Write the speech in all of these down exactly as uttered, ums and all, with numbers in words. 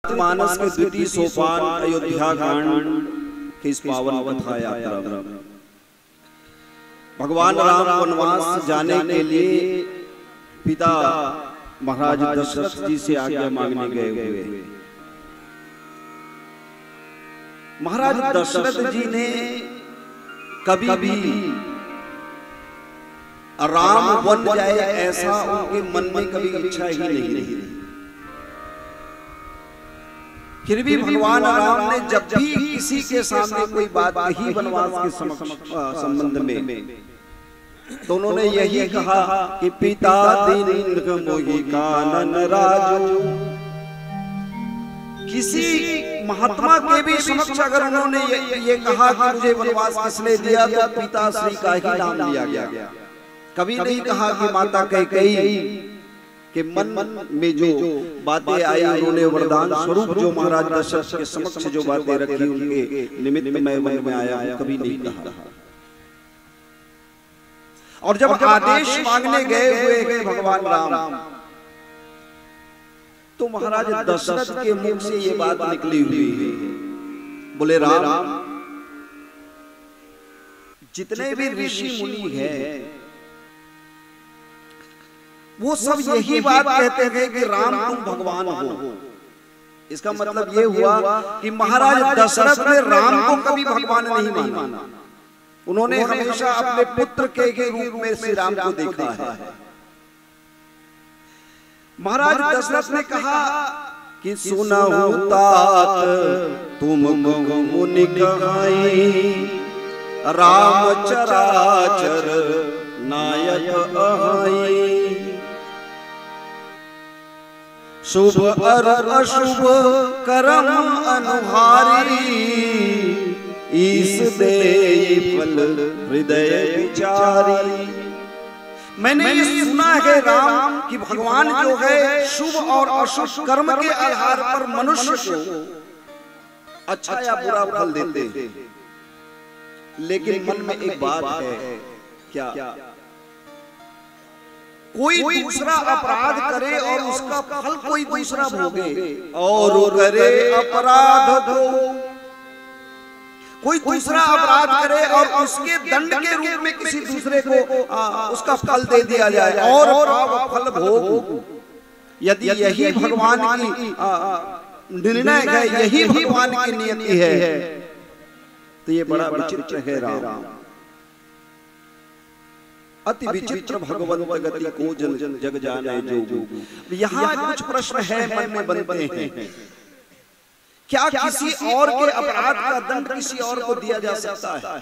रामचरितमानस के द्वितीय सोपान अयोध्या कांड के इस पावन कथा यात्रा में भगवान राम वनवास जाने के लिए पिता महाराज दशरथ जी से आज्ञा मांगने गए हुए। महाराज दशरथ जी ने कभी भी राम वन जाए, ऐसा उनके मन में कभी इच्छा ही नहीं रही। फिर भी भगवान राम ने जब भी किसी के सामने कोई बात कही वनवास के समक्ष, अ, संबंध में, तो उन्होंने यही कहा कि पिता दीन्ह मोहि कानन राजु। किसी महात्मा के भी समक्ष अगर उन्होंने ये, ये कहा कि मुझे वनवास किसने दिया, तो पिता श्री का ही नाम लिया गया। कभी नहीं कहा कि माता कैकेयी के मन में जो बातें आई, उन्होंने वरदान स्वरूप जो महाराज दशरथ के समक्ष जो बातें रखी, उनके निमित्त मैं वन में आया हूं, कभी नहीं कहा। और जब आदेश मांगने गए हुए हैं भगवान राम, तो महाराज दशरथ के मुख से ये बात निकली हुई है। बोले, राम, जितने भी ऋषि मुनि हैं, वो सब यही बात कहते थे कि राम, तुम भगवान हो। इसका मतलब ये हुआ कि महाराज दशरथ ने राम को कभी भगवान नहीं माना। उन्होंने हमेशा अपने पुत्र के ही रूप में श्री राम को देखा है। महाराज दशरथ ने कहा कि सुनहु तात तुम मुनि कहाई, राम चराचर नायक अहाई। शुभ अरु अशुभ करम अनुहारी, ईस देई फल हृदय विचारी। मैंने ये सुना है राम कि भगवान जो है शुभ और अशुभ कर्म के आधार पर मनुष्य को अच्छा या बुरा फल देते हैं, लेकिन मन में एक बात है, क्या कोई दूसरा अपराध करे और उसका फल कोई दूसरा भोगे? और करे अपराध को, कोई दूसरा अपराध करे और उसके दंड के रूप में किसी दूसरे को, आ, उसका फल दे दिया जाए और पाप फल भोग। यदि यही भगवान की, आ, निर्णय है, यही भगवान की नियति है, तो ये बड़ा विचित्र है राम। अति विचित्र भगवंत गति को जन जग जाने जोग। अब यहाँ कुछ प्रश्न है, मन में बनते हैं। क्या किसी और के अपराध का दंड किसी और को दिया जा सकता है?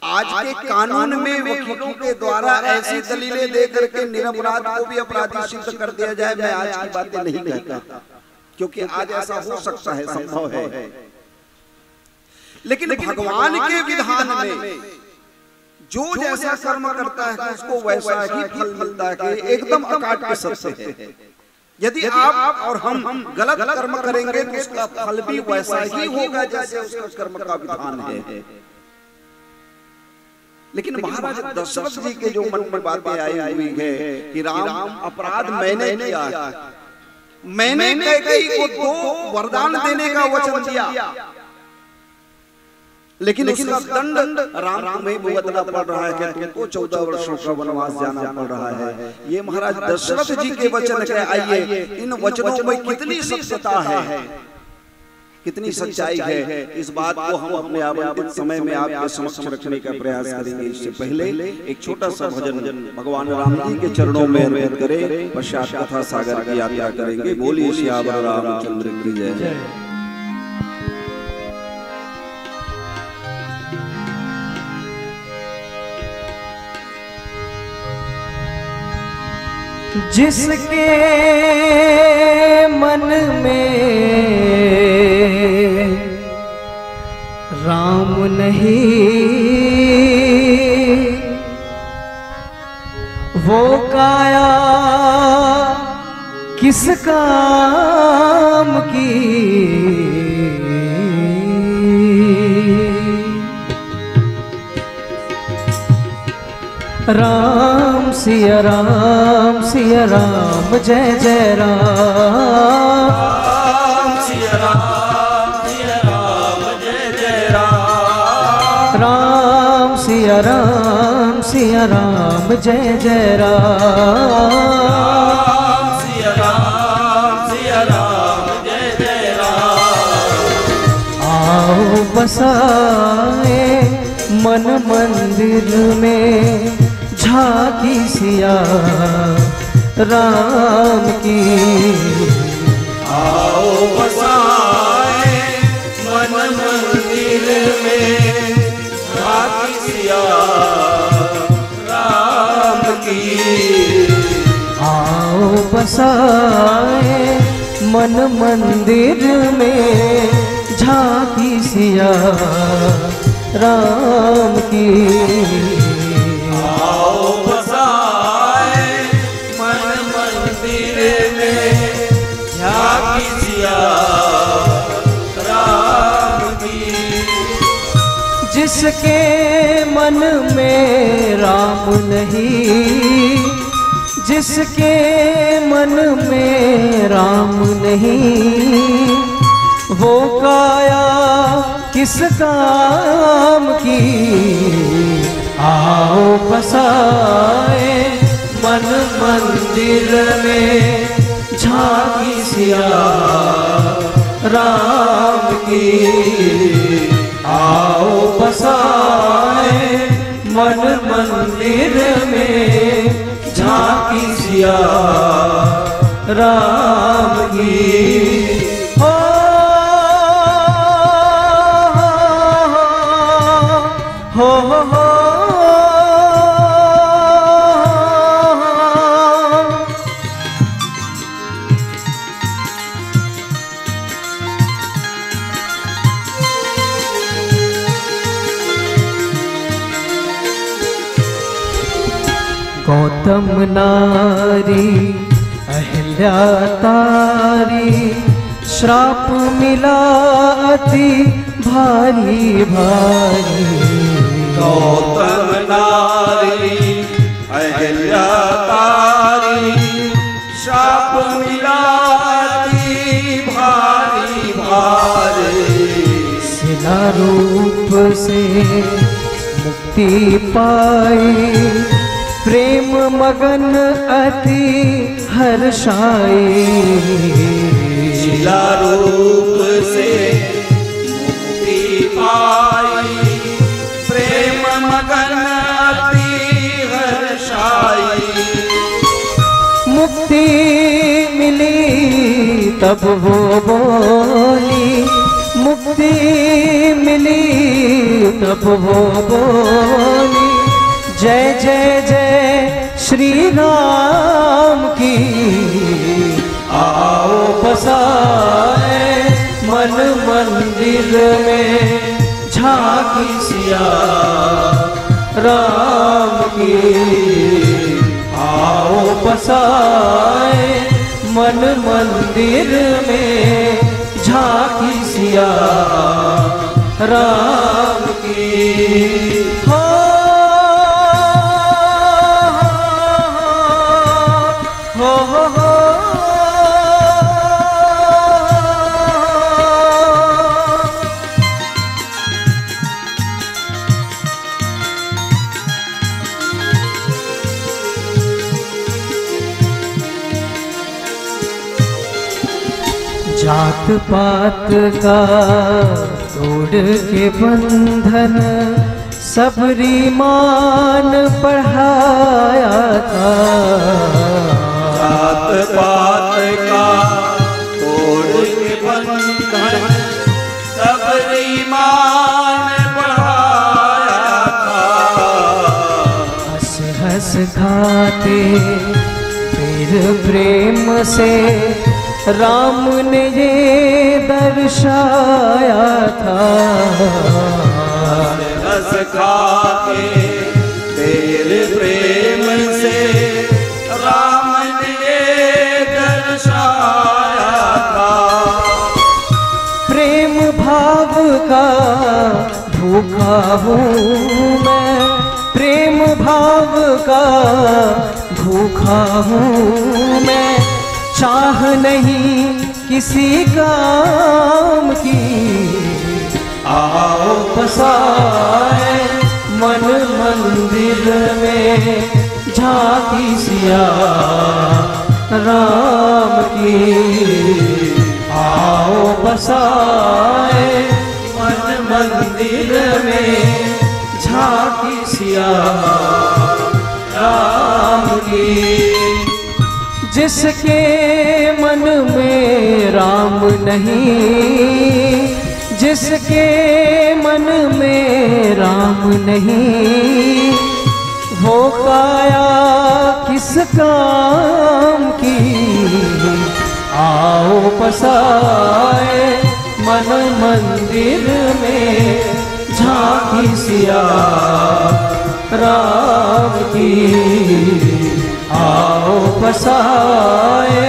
आज के कानून में वकीलों के द्वारा ऐसी दलीलें दे करके निरपराध को भी अपराधी सिद्ध कर दिया जाए, मैं आज की बातें नहीं कहता, क्योंकि आज ऐसा हो सकता है, संभव है। लेकिन भगवान के विधान में जो जैसा कर्म करता है, उसको वैसा ही फल मिलता है, एकदम अकाट्य सत्य है। यदि आप और हम गलत कर्म करेंगे, तो उसका फल भी वैसा ही होगा, जैसे उसका कर्म का विधान है। लेकिन महाराज दशरथ जी के जो मन में बातें आई हुई है कि राम, अपराध मैंने किया है, मैंने कैकेयी को दो वरदान देने का वचन दिया, लेकिन उसका दंड राम तुम्हें भुगतना पड़ रहा है कि तुमको चौदह वर्षों का वनवास जाना पड़ रहा है। ये महाराज दशरथ जी के वचन है। आइए, इन वचनों में कितनी सत्यता है, कितनी सच्चाई है, इस बात को हम अपने आवंटित समय में आपके समक्ष रखने का प्रयास करेंगे। इससे पहले एक छोटा सा भजन भगवान राम जी के चरणों में अर्पित करें, पश्चात कथा सागर की यात्रा करेंगे। बोलिए सियावर रामचंद्र की जय। जिसके मन में राम नहीं, वो काया किस काम की। राम सिया राम सिया राम, जय जय राम। सिया राम, सिया राम, जय जय राम। राम सिया राम, सिया राम, जय जय राम। आओ बसाए मन मंदिर में, झांकी सिया राम की। आओ बसाए मन मंदिर में, झांकी सिया राम की। आओ बसाए मन मंदिर में, झांकी सिया राम की। आओ बसाए मन मंदिर में, झांकी सिया राम की। जिसके मन में राम नहीं, जिसके मन में राम नहीं, वो काया किस काम की। आओ बसाए मन मंदिर में, झांकी सिया राम की। आओ बसाए मन मंदिर में, झांकी सिया राम की। हो, हो, हो, हो। गौतम नारी अहिल्या तारी, श्राप मिला अति भारी भारी। गौतम नारी अहिल्या तारी, श्राप मिला अति भारी भारी। शिला रूप से मुक्ति पाई, प्रेम मगन अति हर्षाई। शिला रूप से मुक्ति पाई, प्रेम मगन अति हर्षाई। मुक्ति मिली तब वो बोली, मुक्ति मिली तब वो बोली, जय जय जय श्री राम की। आओ बसाए मन मंदिर में, झांकी सिया राम की। आओ बसाए मन मंदिर में, झांकी सिया राम की। हो, हो, हो, हो। जात पात का तोड़ के बंधन, सबरी माँ ने पढ़ाया था। जात पात का तोड़ के बंधन, सबरी माँ ने पढ़ाया था। हंस हंस खाते फिर प्रेम से राम ने ये दर्शाया था। हंस खाते फिर प्रेम से राम ने ये दर्शाया था। प्रेम भाव का भूखा हूँ मैं, प्रेम भाव का भूखा हूँ मैं, चाह नहीं किसी काम की। आओ बसाए मन मंदिर में झांकी सिया राम की, आओ बसाए मन मंदिर में झांकी सिया राम की। जिसके मन में राम नहीं, जिसके मन में राम नहीं, वो काया किस काम की? आओ बसाए मन मंदिर में झांकी सिया राम की, आओ बसाए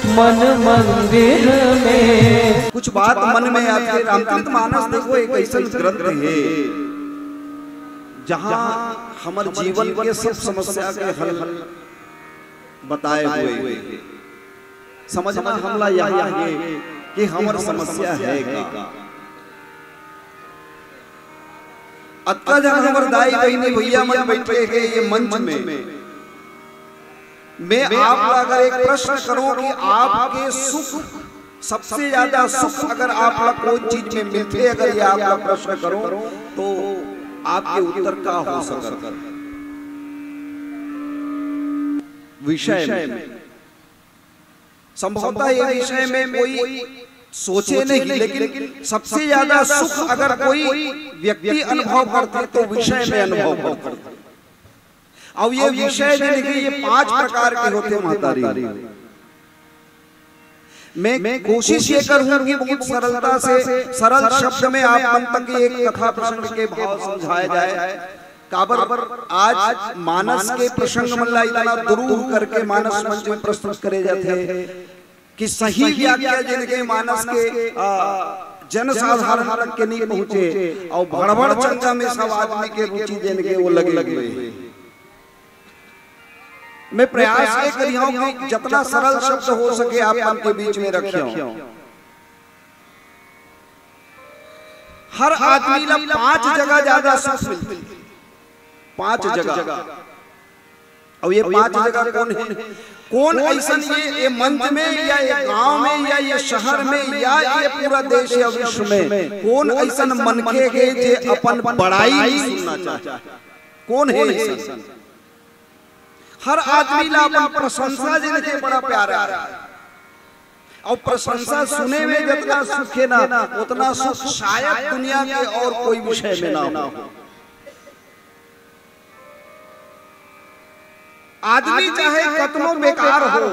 मन मंदिर में। कुछ बात मन में आती है। रामचरित मानस देखो, एक ऐसा ग्रंथ है जहाँ हमर जीवन के सब समस्या के हल बताए हुए हे। समझना हमला यहाँ हे कि हमर समस्या है का। अतका जन हमर दाई बहिनी भैया मन बैठे हे ये मंच में, मैं आप ला अगर एक प्रश्न करूं कि आपके सुख, सबसे ज्यादा सुख अगर आप ला कोई चीज में मिलथे, अगर ये आप ला प्रश्न करूं, तो आपके उत्तर का हो सकत? विषय में। संभवतः ये विषय में कोई सोचे नहीं, लेकिन सबसे ज्यादा सुख अगर कोई व्यक्ति अनुभव करथे, तो विषय में अनुभव करथे। अब ये विषय, यानी कि ये पांच प्रकार के होथे महतारी। मैं कोशिश ये करूंगा कि बहुत सरलता से, सरल शब्द में आप मन तक एक कथा प्रसंग के भाव समझाया जाए। काबर आज मानस के प्रसंग मन ला इतना दुरूह करके मानस मंच में प्रस्तुत करे जाथे कि सही व्याख्या जिनके मानस के, आ, जनसाधारण तक के नहीं पहुंचे, और भड़भड़ चंगा में सब आदमी के रुचि जिनके वो लगे हुए हैं। मैं प्रयास ये करिहूं कि जितना सरल शब्द हो सके आप मन के बीच में रखिहूं। हर आदमी ला पांच जगह ज्यादा सुख मिलथे, पांच जगह। अब ये पांच जगह कौन है? कौन ऐसन ये, ये मंच में या ये गांव में या ये शहर में या ये पूरा देश या विश्व में कौन ऐसन मनखे हे जे अपन बड़ाई नहीं सुनना चाहे? कौन है ऐसन? हर आदमी ला अपन प्रशंसा जिनके बड़ा प्यारा है, और प्रशंसा सुने में जितना सुख है ना, उतना सुख शायद दुनिया के और कोई विषय में ना हो। आदमी चाहे कतनो बेकार हो,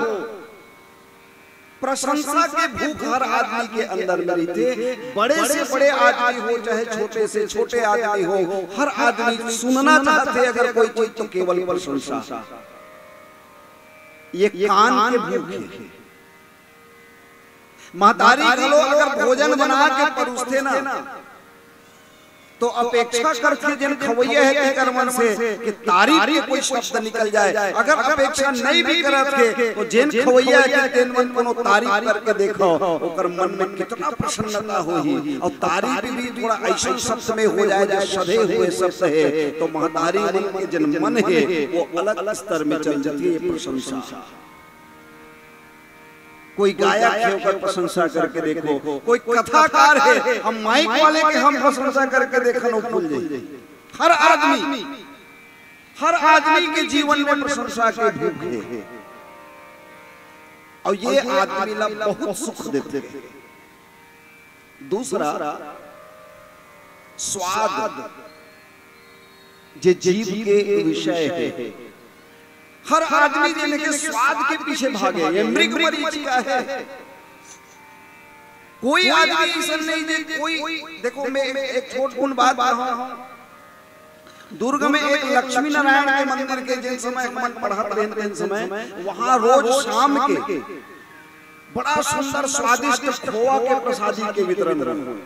प्रशंसा के भूख हर आदमी के अंदर में रहिथे। बड़े से बड़े आदमी हो, चाहे छोटे से छोटे आदमी हो, हर आदमी सुनना चाहथे अगर कोई चीज तो केवल प्रशंसा। ये कान के भूख हे। महतारी घलो अगर भोजन बना के परोसथे ना, तो अपेक्षा करथे जेन खवैया हे तेकर मन से कि तारीफ के कोई शब्द निकल जाए। अगर अपेक्षा नहीं भी करत हे, तो जेन खवैया हे तेन मन कोनो तारीफ करके देखो, ओकर मन में कितना प्रसन्नता होही। और तारीफ भी थोड़ा ऐसन शब्द में हो जाए जो सधे हुए शब्द हे, तो महतारी मन के जेन मन हे वो अलग स्तर में चल जाथे। ये प्रशंसा। कोई गायक हे, ओकर प्रशंसा करके देखो, कोई कथाकार हे, हम माइक वाले के हम प्रशंसा करके देखन, वो फूल जाई। हर आदमी, हर आदमी के जीवन में प्रशंसा के भूख हे, और ये आदमी ला बहुत सुख देथे। दूसरा, स्वाद, जे जीभ के विषय हे। हर आदमी जेन के स्वाद के पीछे भागे, ये मृग मरीचिका हे। कोई आदमी ऐसा नहीं जे कोई, देखो, मैं एक, एक छोटकुन बात कहूं। दुर्ग में एक लक्ष्मी नारायण के मंदिर के जिन समय हमन पढ़त रहेन, तेन समय वहां रोज शाम के बड़ा सुंदर स्वादिष्ट खोवा के प्रसादी के वितरण होय।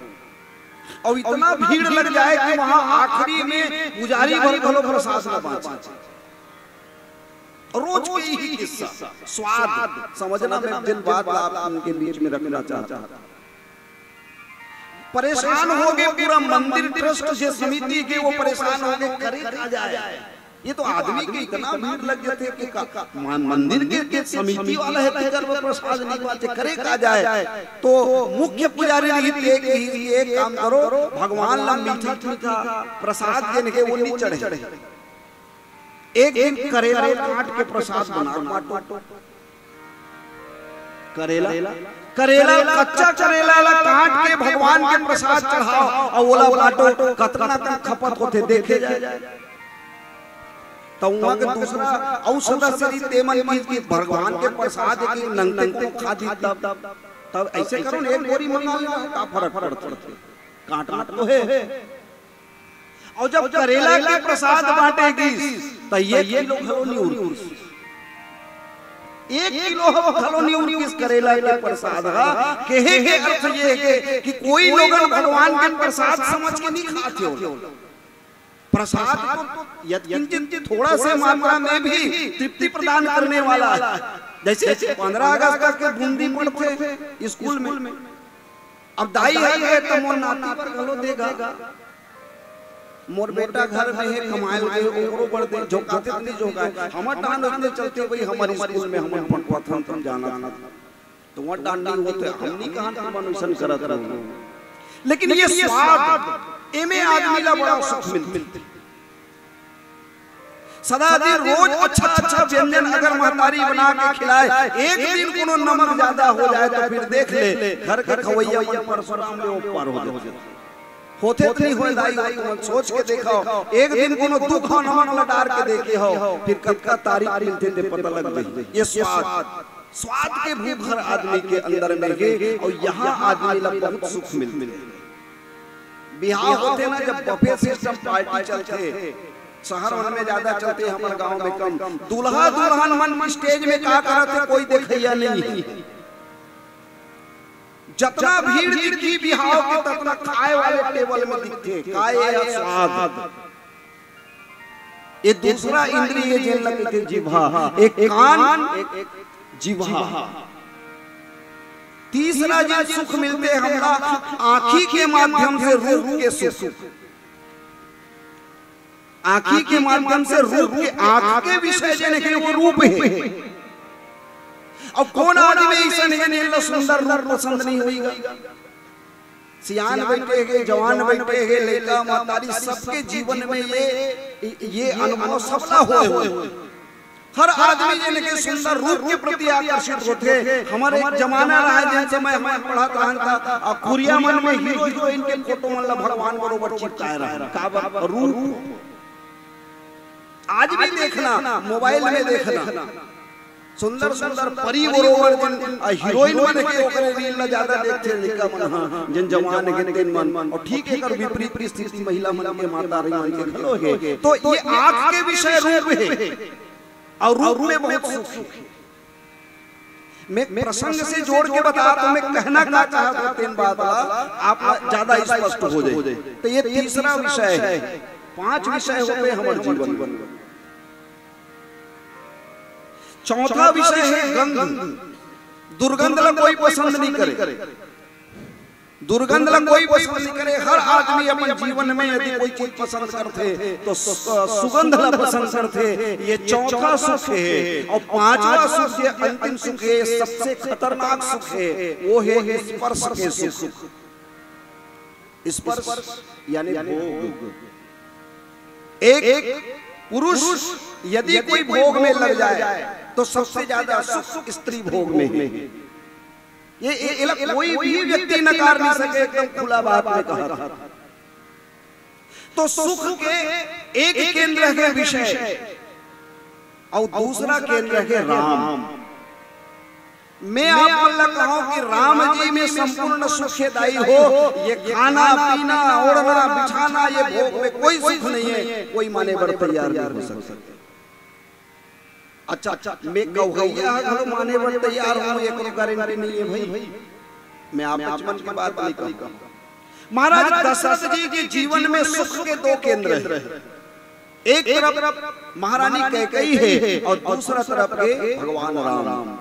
और इतना भीड़ लग जाए कि वहां आखिरी में पुजारी भर घलो प्रसाद न बांचे। रोज के यही किस्सा। स्वाद समझना, मैं जिन बात ला आप उनके बीच में रखना चाहता हूं। परेशान हो गए, पूरा मंदिर ट्रस्ट जे समिति के, वो परेशान हो गए, करे का जाए। ये तो आदमी के इतना भीड़ लग जाते कि का, मन-, मंदिर के, के समिति वाला है, तेकर बर प्रसाद नहीं बांटे, करे का जाए। तो मुख्य पुजारी नहीं थे कि एक काम करो, भगवान ला मीठा मीठा प्रसाद देने के वो नहीं चढ़े। एक दिन करेला काट के प्रसाद बना के बांटो। करेला, करेला, कच्चा करेला ला काट के भगवान के प्रसाद चढ़ाओ अउ ओला बांटो। कतना कन खपत होथे देखे जाए। त उहाँ के दूसरा अउ सदस्य रहिस, तेमन कहिस कि भगवान के प्रसाद एक नंगते को खा दी तब, तब ऐसे करो ना, एक बोरी मंगा लो, का फरक पड़थे? काट मत तो है। अउ जब करेला के प्रसाद बांटे गिस, त एक किलो घलो नइ उरकिस। एक किलो घलो नइ उरकिस करेला के प्रसाद ह। कहे के अर्थ ये हे कि कोई लोगन भगवान के प्रसाद समझ के नइ खाथे हो। प्रसाद तो यत्किंचित, थोड़ा से मात्रा में भी तृप्ति प्रदान करने वाला है। जैसे पंद्रह अगस्त के बूंदी पड़थे स्कूल में, अब दाई ह गे त मोर नाती बर घलो देगा। मोर बेटा घर में हे, कमाए गे, ओकरो बर दे, झोंकाथे त नइ झोंकाय। हमर डांड ओतने चलथे भई, हमर स्कूल में हमन बंटवाथन, तुम जानत हव। त उहाँ डांडी होथे, हम नइ कहन तुमन अइसन करत रहो। लेकिन ये स्वाद, एमे आदमी ला बड़ा सुख मिलथे। सदा दिन रोज अच्छा अच्छा व्यंजन अगर महतारी बना के खिलाए, एक दिन कोनो नमक ज्यादा हो जाए त फिर देख ले, घर के खवैया मन परसुराम ले ओ पार हो जाथे। होथे त नइ होय दाई, तुमन सोच के देखव, एक दिन कोनो दू घांव नमक ला डार के देखे हव, फिर कतका तारीफ मिलथे ते पता लग जाही। ये स्वाद, स्वाद के भूख हर आदमी के अंदर में हे अउ इहाँ आदमी ला बहुत सुख मिलथे। बिहाव होथे ना, जब buffet system party चलथे, शहर मन में ज्यादा चलथे, हमर गांव में कम। दूल्हा दुल्हन मन stage में का करत हे, कोई देखइया नइ हे। जतना भीड़ दिखही बिहाव के, ततना खाए वाले टेबल में दिखथे। का ये स्वाद? ये दूसरा इंद्रिय जेन ला कहिथे जिह्वा, एक कान, एक जिह्वा। तीसरा जेन सुख मिलथे हमला आँखी के माध्यम से, रूप के सुख। आँखी के माध्यम से रूप के, आँख के विषय जेन हे वो रूप हे। अब कोन आदमी अइसन हे जेन ला सुंदर रूप पसंद नइ होही गा? सियान बइठे हे, जवान बइठे हे, लइका महतारी, सबके जीवन में ये, ये अनुभव सबला होय होही। हर आदमी जेन के सुंदर रूप के प्रति आकर्षित होथे। हमर एक जमाना रहा, जेन समय हमन पढ़त रहन त, अ, कुरिया मन में हीरो हीरोइन के फोटो मन ला भगवान बरोबर चिपकाए रहन। काबर? रूप। आज भी देखना, मोबाइल में देखना, सुंदर सुंदर परी बरोबर जेन, अ, हीरोइन मन हे, ओकरे reel ला ज्यादा देखथे लइका मन ह, जेन जवान हे तेन मन। अउ ठीक एकर विपरीत स्थिति महिला मन के, महतारी मन के घलो हे। तो ये आँख के विषय रूप हे। अउ रूप में बहुत सुख हे। मैं प्रसंग से जोड़ के बतात हँव, मैं कहना का चाहत हँव तेन बात ला, आप ज्यादा स्पष्ट हो जाही। त ये तीसरा विषय हे, पांच विषय होथे हमर जीवन में। चौथा विषय हे गंध। दुर्गंध ला कोई पसंद नइ करे। दुर्गंध ला कोई पसंद नइ करे। हर आदमी अपन जीवन में यदि कोई चीज पसंद करथे, तो सु-, सुगंध ला पसंद करथे। ये चौथा सुख हे। अउ पांचवा सुख, ये अंतिम सुख हे, सबसे खतरनाक सुख हे, वो हे स्पर्श के सुख। स्पर्श यानी भोग। एक, एक पुरुष यदि कोई भोग में लग जाए, तो सबसे ज्यादा सुख स्त्री भोग में हे। ये, ये, एला कोई भी व्यक्ति नकार नइ सके, एकदम खुला बात में कहत हँव। तो सुख के एक केंद्र हे विषय अउ दूसरा केंद्र हे राम। मैं आप मन ला कहूँ कि राम जी में संपूर्ण सुख हे दाई हो। ये खाना, पीना, ओढ़ना, बिछाना, ये भोग में कोई सुख नइ हे, कोई माने बर तैयार नइ हो सकत। अच्छा, अच्छा, मैं कहूँ, ये घलो माने बर तैयार हँव, एकरो गारंटी नइ हे भई। मैं आप मन के बात नइ कहूँ। महाराज दशरथ जी के जीवन में सुख के दो केंद्र हे। एक तरफ महारानी कैकेयी हे अउ दूसरा तरफ हे भगवान राम।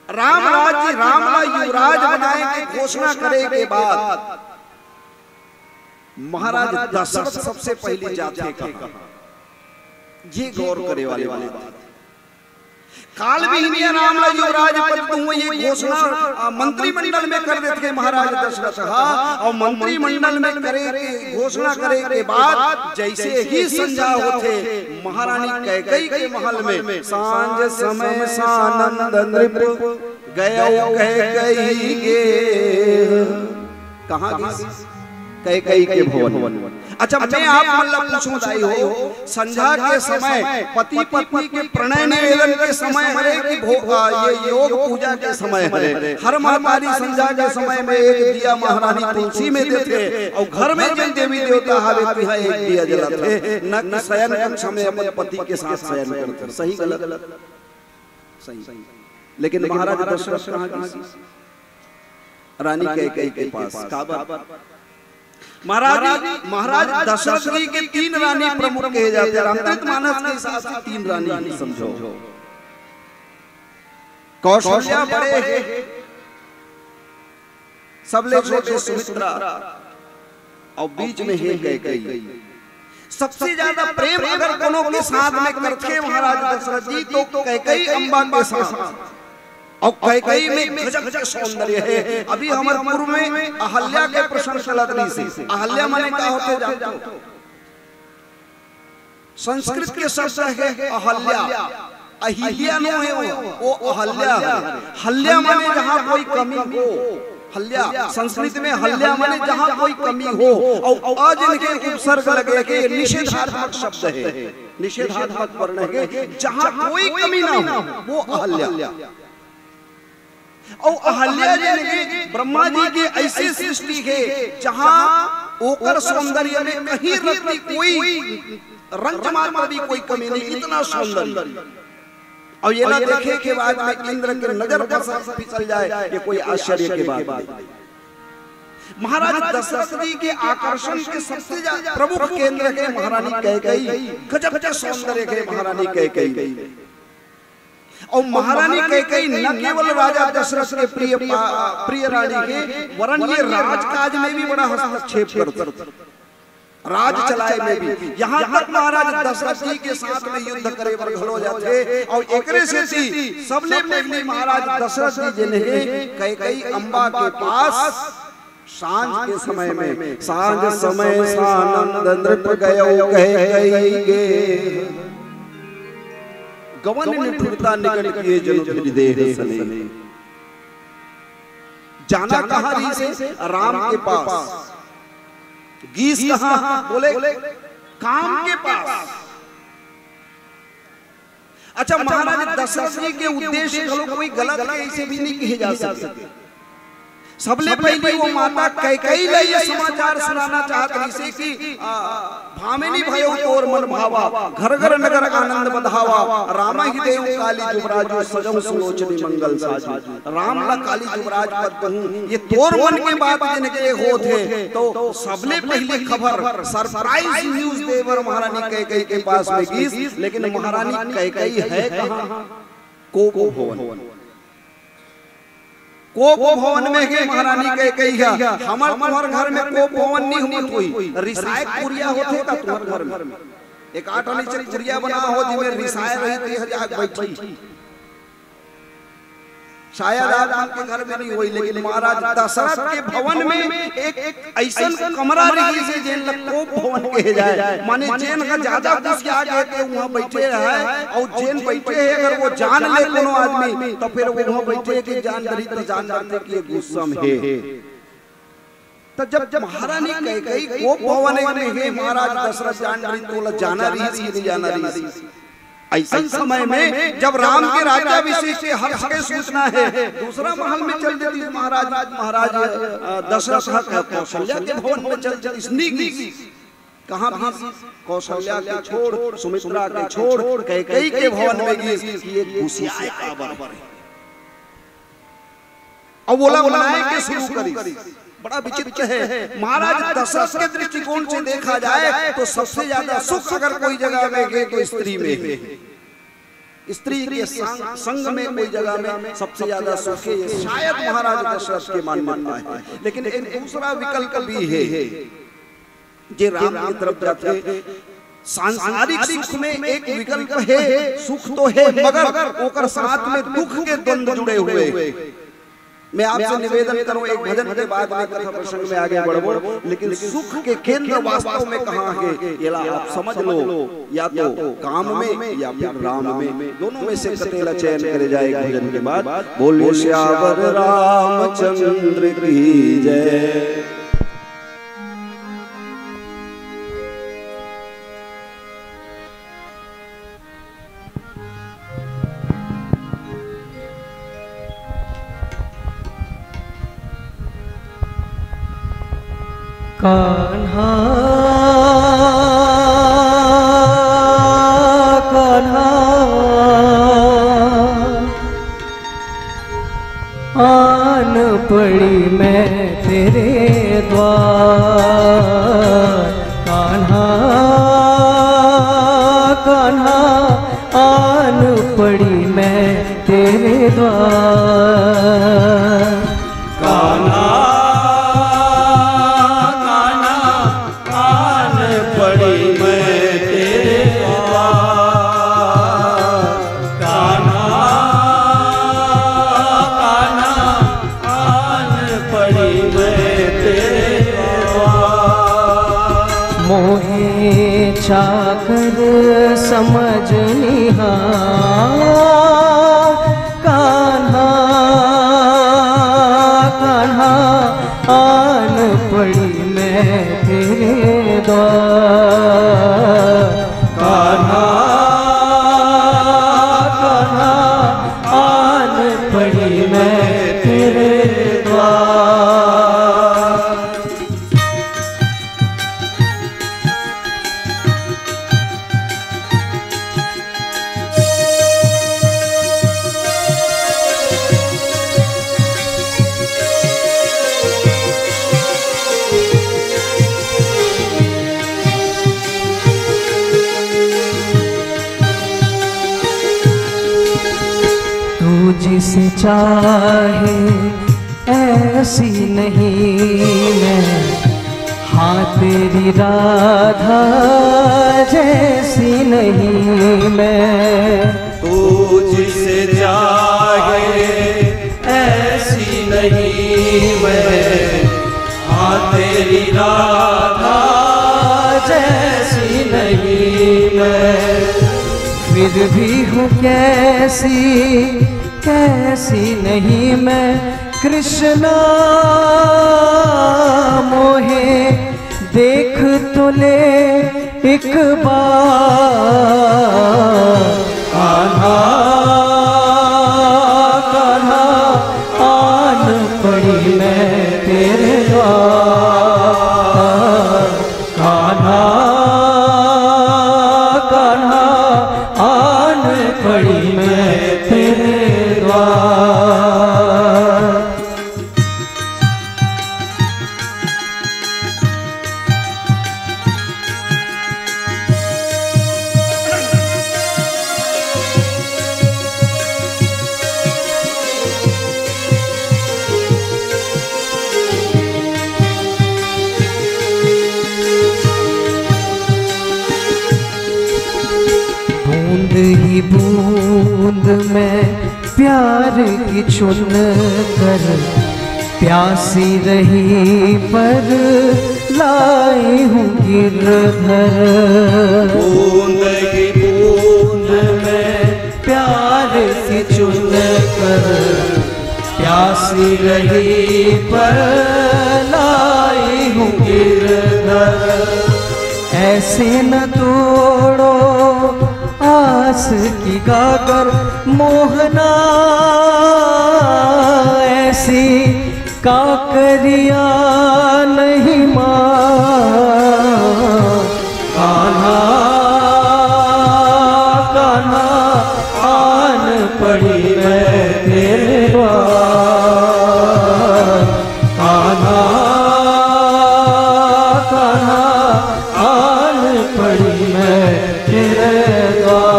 राम राज्य, राम ला युवराज बनाए के घोषणा करे के बाद महाराज दशरथ सबसे पहली जाथे कहाँ? ये गौर करे वाले बात। काल बिहनिया राम ला युवराज पद दूं, ये घोषणा, आ, मंत्रिमंडल में कर देथे महाराज दशरथ हा। और मंत्रिमंडल में करे के घोषणा करे के बाद जैसे ही संझा होथे, महारानी कैकई के महल में सांझ समय सानंद नृप गयो कैकई गे। कहाँ गिस? कैकई के भवन। अच्छा, मैं आप मन ला पूछूं दाई हो, संझा के समय पति पत्नी के प्रणय निवेदन के समय हरे कि भो-, आ, ये योग पूजा के समय हरे? हर महतारी संझा के समय में एक दिया महारानी तुलसी में देथे और घर में जिन देवी देवता हावे तिहा एक दिया जलाथे, न कि शयन कक्ष में अपन पति के साथ शयन करथे। सही गलत? सही। लेकिन महाराज दशरथ कहाँ गिस? रानी कैकई के पास। काबर? महाराज, महाराज दशरथ जी के तीन रानी प्रमुख कहे जाथे। रामचरित मानस के हिसाब से तीन रानी ही समझो। कौशल्या बड़े हे, सबले छोटे सुमित्रा, और बीच में हे कैकई। सबसे ज्यादा प्रेम अगर कोनो के साथ में करथे महाराज दशरथ जी, तो कैकई अम्बा के साथ। और कैकई में गजब के सौंदर्य हे। अभी हमर पूर्व में अहल्या के प्रसंग चलत रहिसे। अहल्या माने का होथे जानथो? संस्कृत के शब्द हे अहल्या। अहिल्या नो हे वो, वो अहल्या हे। हल्या माने जहाँ कोई कमी हो। हल्या, संस्कृत में हल्या माने जहाँ कोई कमी हो। और अ जेन के उपसर्ग लगे के निषेधात्मक शब्द हे, निषेधात्मक वर्ण हे, जहाँ कोई कमी ना हो, वो अहल्या। और अहल्या जेन के ब्रह्मा जी के ऐसे सृष्टि हे, जहाँ ओकर सौंदर्य में कहीं रत्ती कोई रंच मात्र भी कोई कमी नहीं, इतना सौंदर्य। और ये ना देखे के बाद में इंद्र के नजर पर फिसल जाए, ये कोई आश्चर्य की बात नहीं। महाराज दशरथ जी के आकर्षण के सबसे ज्यादा प्रमुख केंद्र के महारानी कैकई, गजब के सौंदर्य के महारानी कैकई। और महारानी कैकई न केवल राजा दशरथ के प्रिय पा-, प्रिय रानी के, वरन ये राजकाज में भी बड़ा हस्तक्षेप करती, राज चलाए में भी। यहाँ तक महाराज दशरथ जी के साथ में युद्ध करे बर घलो जाथे। और एकरे सेती सबले पहली महाराज दशरथ जी जेन हे कैकई अम्बा के पास सांझ के समय में, सांझ समय सानंद नृप गयो कैकई गे। गवन निठुरता निकट किए जनु धरि देह सनेह। जाना कहाँ रहिसे? राम के पास। गिस कहाँ? बोले, काम के पास। अच्छा, महाराज दशरथ जी के उद्देश्य घलो कोई गलत हे, ऐसे भी नहीं कहे जा सकते। सबले पहली वो माता कैकई ला ये समाचार सुनाना चाहत रहिसे कि, आ, भामिनी भयो तोर मन भावा, घर घर नगर आनंद बधावा, रामा ही देव काली जुबराजो, सजहु सुलोचनी मंगल साजो। राम ला काली जुबराज पद दूं, ये तोर मन के बात जेन के होत हे, तो सबले पहली खबर, surprise news दे बर महारानी कैकई के पास में गिस। लेकिन महारानी कैकई हे कहाँ? कोप भवन। कोप भवन में हे महारानी कैकई हा। हमर तुम्हर घर में कोप भवन नहीं होत होही। रिसाए कुरिया होथे का तुम्हर घर में? एक आठ आनी चक कुरिया बना हो, जिमे रिसाए रही, ते ह जाके बैठी। शायद आप मन के घर में नहीं होही, लेकिन महाराज दशरथ के भवन में एक, एक ऐसन कमरा रहिसे जेन ला कोप भवन कहे जाए, माने जेन का ज्यादा घुसिया गए ते वहाँ बैठे रहे, और जेन बैठे हे अगर वो जान ले कोनो आदमी, तो फिर वो वहाँ बैठे के जान डरी तो जान डरथे कि ये गुस्सा में हे। तो जब, जब महारानी कैकई कोप भवन में हे, महाराज दशरथ जान डरी, तोला जाना रहिस कि नहीं जाना रहिस? ऐसन समय में जब राम के राज्याभिषेक के हर्ष के सूचना हे, दूसरा महल में चल देती महाराज, महाराज, अ, दशरथ ह कौशल्या के भवन में चल, चल इसनी की। कहाँ भी कौशल्या के छोड़, सुमित्रा के छोड़, कैकई के भवन में गिस कि ये गुसियाए काबर हे। अब ओला मनाए के शुरू करिस। बड़ा विचित्र हे। महाराज दशरथ के दृष्टिकोण से देखा जाए तो सबसे ज्यादा सुख अगर कोई जगह में हे तो स्त्री में हे। स्त्री के संग, संग में कोई जगह में सबसे ज्यादा सुख है, ये शायद महाराज दशरथ के मान्यता है। लेकिन एक दूसरा विकल्प भी है, जे राम की तरफ जाते। सांसारिक सुख में एक विकल्प है, सुख तो है, मगर ओकर साथ में दुख के द्वंद जुड़े हुए हैं। मैं आपसे निवेदन करूं, एक भजन के बाद में कथा प्रसंग में आगे बढ़बो, लेकिन सुख के केंद्र वास्तव में कहाँ है, येला आप समझ लो, या तो काम में या फिर राम में, दोनों में से कतेला चयन करे जाए एक भजन के बाद। बोलिए सियावर रामचंद्र की जय। कान्हा, कान्हा, आन पड़ी मैं तेरे द्वार। कान्हा, कान्हा, आन पड़ी मैं तेरे द्वार। कान्हा, कान्हा, आन पड़ी मैं तेरे द्वार। कान्हा, कान्हा, आन पड़ी मैं तेरे द्वार। मोहे चाकर समझनिहार, कान्हा, कान्हा, आन पड़ी मैं तेरे द्वार। कान्हा, कान्हा, आन पड़ी मैं तेरे द्वार। तू जिसे चाहे ऐसी नहीं मैं, हाँ, तेरी राधा जैसी नहीं मैं। तू जिसे चाहे ऐसी नहीं मैं, हाँ, तेरी राधा जैसी नहीं मैं। फिर भी हूँ कैसी, कैसी नहीं मैं कृष्णा। मोहे देख तो ले एक बार। कान्हा, कान्हा, आन पड़ी मैं तेरे द्वार। कान्हा, कान्हा, आन पड़ी मैं तेरे द्वार। बूंद ही बूंद में प्यार की चुन कर प्यासी रही पर लाई हूँ गिरधर। बूंद ही बूंद में प्यार की चुन कर प्यासी रही पर लाई हूँ गिरधर। ऐसे न तोड़ो आस की काकर मोहना, ऐसी काकरिया नहीं माँ। कान्हा, कान्हा, आन पड़ी मैं तेरे द्वार। कान्हा, कान्हा, आन पड़ी मैं तेरे द्वार।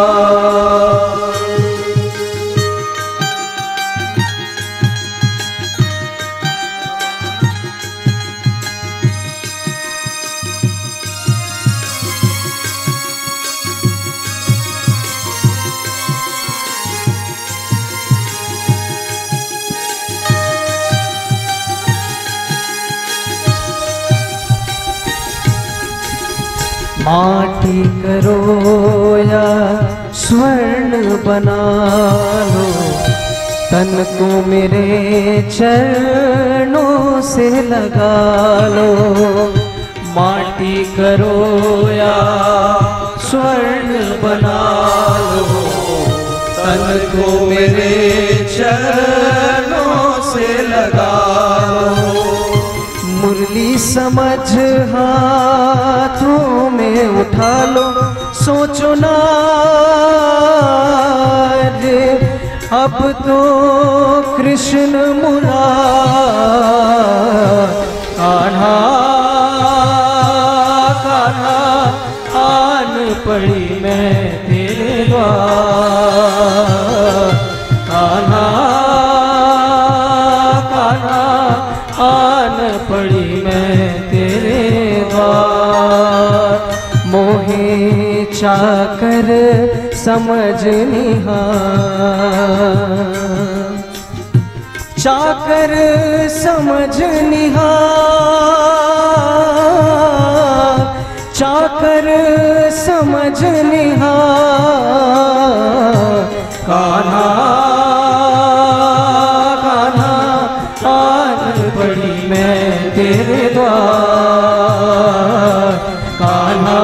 माटी करो या स्वर्ण बना लो, तन को मेरे चरणों से लगा लो। माटी करो या स्वर्ण बना लो, तन को मेरे चरणों से लगा लो। मुरली समझ हाथों में उठा लो, सोचो ना रे, अब तो कृष्ण मुरारी कान्हा, कान्हा, आन पड़ी मैं तेरे द्वार। कान्हा, कान्हा, आन पड़ी मैं तेरे द्वार। मोहे चाकर समझनिहार, चाकर समझनिहार, चाकर समझनिहार। कान्हा, कान्हा, आन पड़ी मैं तेरे द्वार। कान्हा,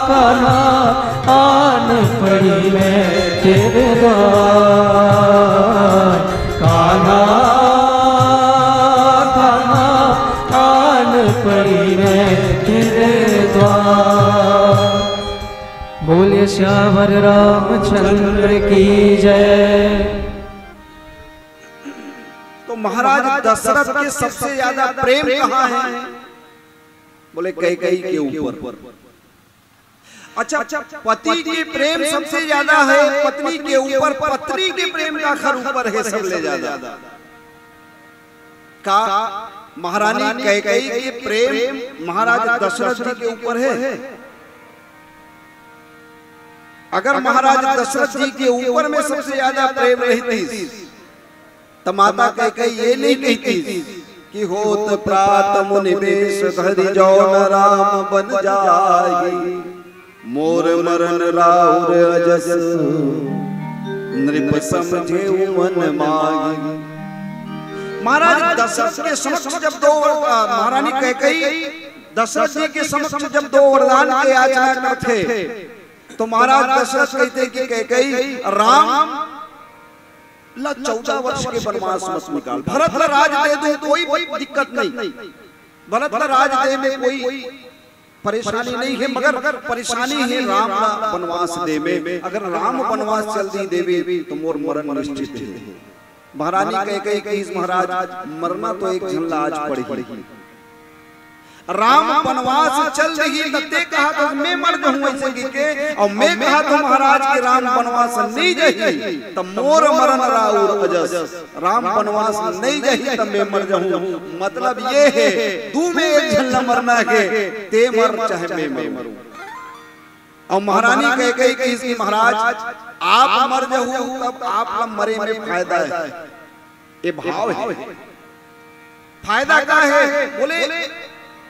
कान्हा, आन पड़ी मैं तेरे द्वार। कान्हा, कान्हा, आन पड़ी मैं तेरे द्वार। बोलिए सियावर रामचंद्र की जय। तो महाराज दशरथ के सबसे ज्यादा प्रेम कहाँ है? बोले, कैकई के ऊपर। अच्छा, पति के प्रेम सबसे ज्यादा है पत्नी के ऊपर, पत्नी के प्रेम काखर ऊपर है सबले ज्यादा? का महारानी कैकई के प्रेम महाराज दशरथ जी के ऊपर है? अगर महाराज दशरथ जी के ऊपर में सबसे ज्यादा प्रेम रहती, त माता कैकई ये नहीं कहती कि होत प्रात मुनि बेश धरि जौन राम बन जाई, मोर मरन राउर अजस नृप समझेउ मन माई। महाराज दशरथ के समक्ष जब दो वर-, अ, महारानी कैकई दशरथ जी के समक्ष जब दो वरदान के याचना करथे, तो महाराज दशरथ कहते कि कैकई, राम ला चौदह वर्ष के वनवास मत निकाल, भरत ला राज दे दूं, कोई दिक्कत नहीं, भरत ला राज दे में कोई परेशानी नहीं है, मगर परेशानी है राम ला वनवास दे में। अगर राम वनवास चल दी देवी तो मोर मरण निश्चित है। महारानी कैकई कहिस, महाराज, मरना तो एक झन ला आज पड़ही। राम वनवास चल दिही त ते कहत हस मैं मर जहूं ऐसे कहिके, अउ मैं कहत हूं महाराज के राम वनवास नइ जही त मोर मरन राउर अजस। राम वनवास नइ जही त मैं मर जहूं। मतलब ये है, दू में एक झन ला मरना के, ते मर चाहे मैं मरूं। अउ महारानी कैकई कहिस कि महाराज, आप मर जहू तब आप ला मरे में फायदा है, ये भाव है। फायदा का है? बोले,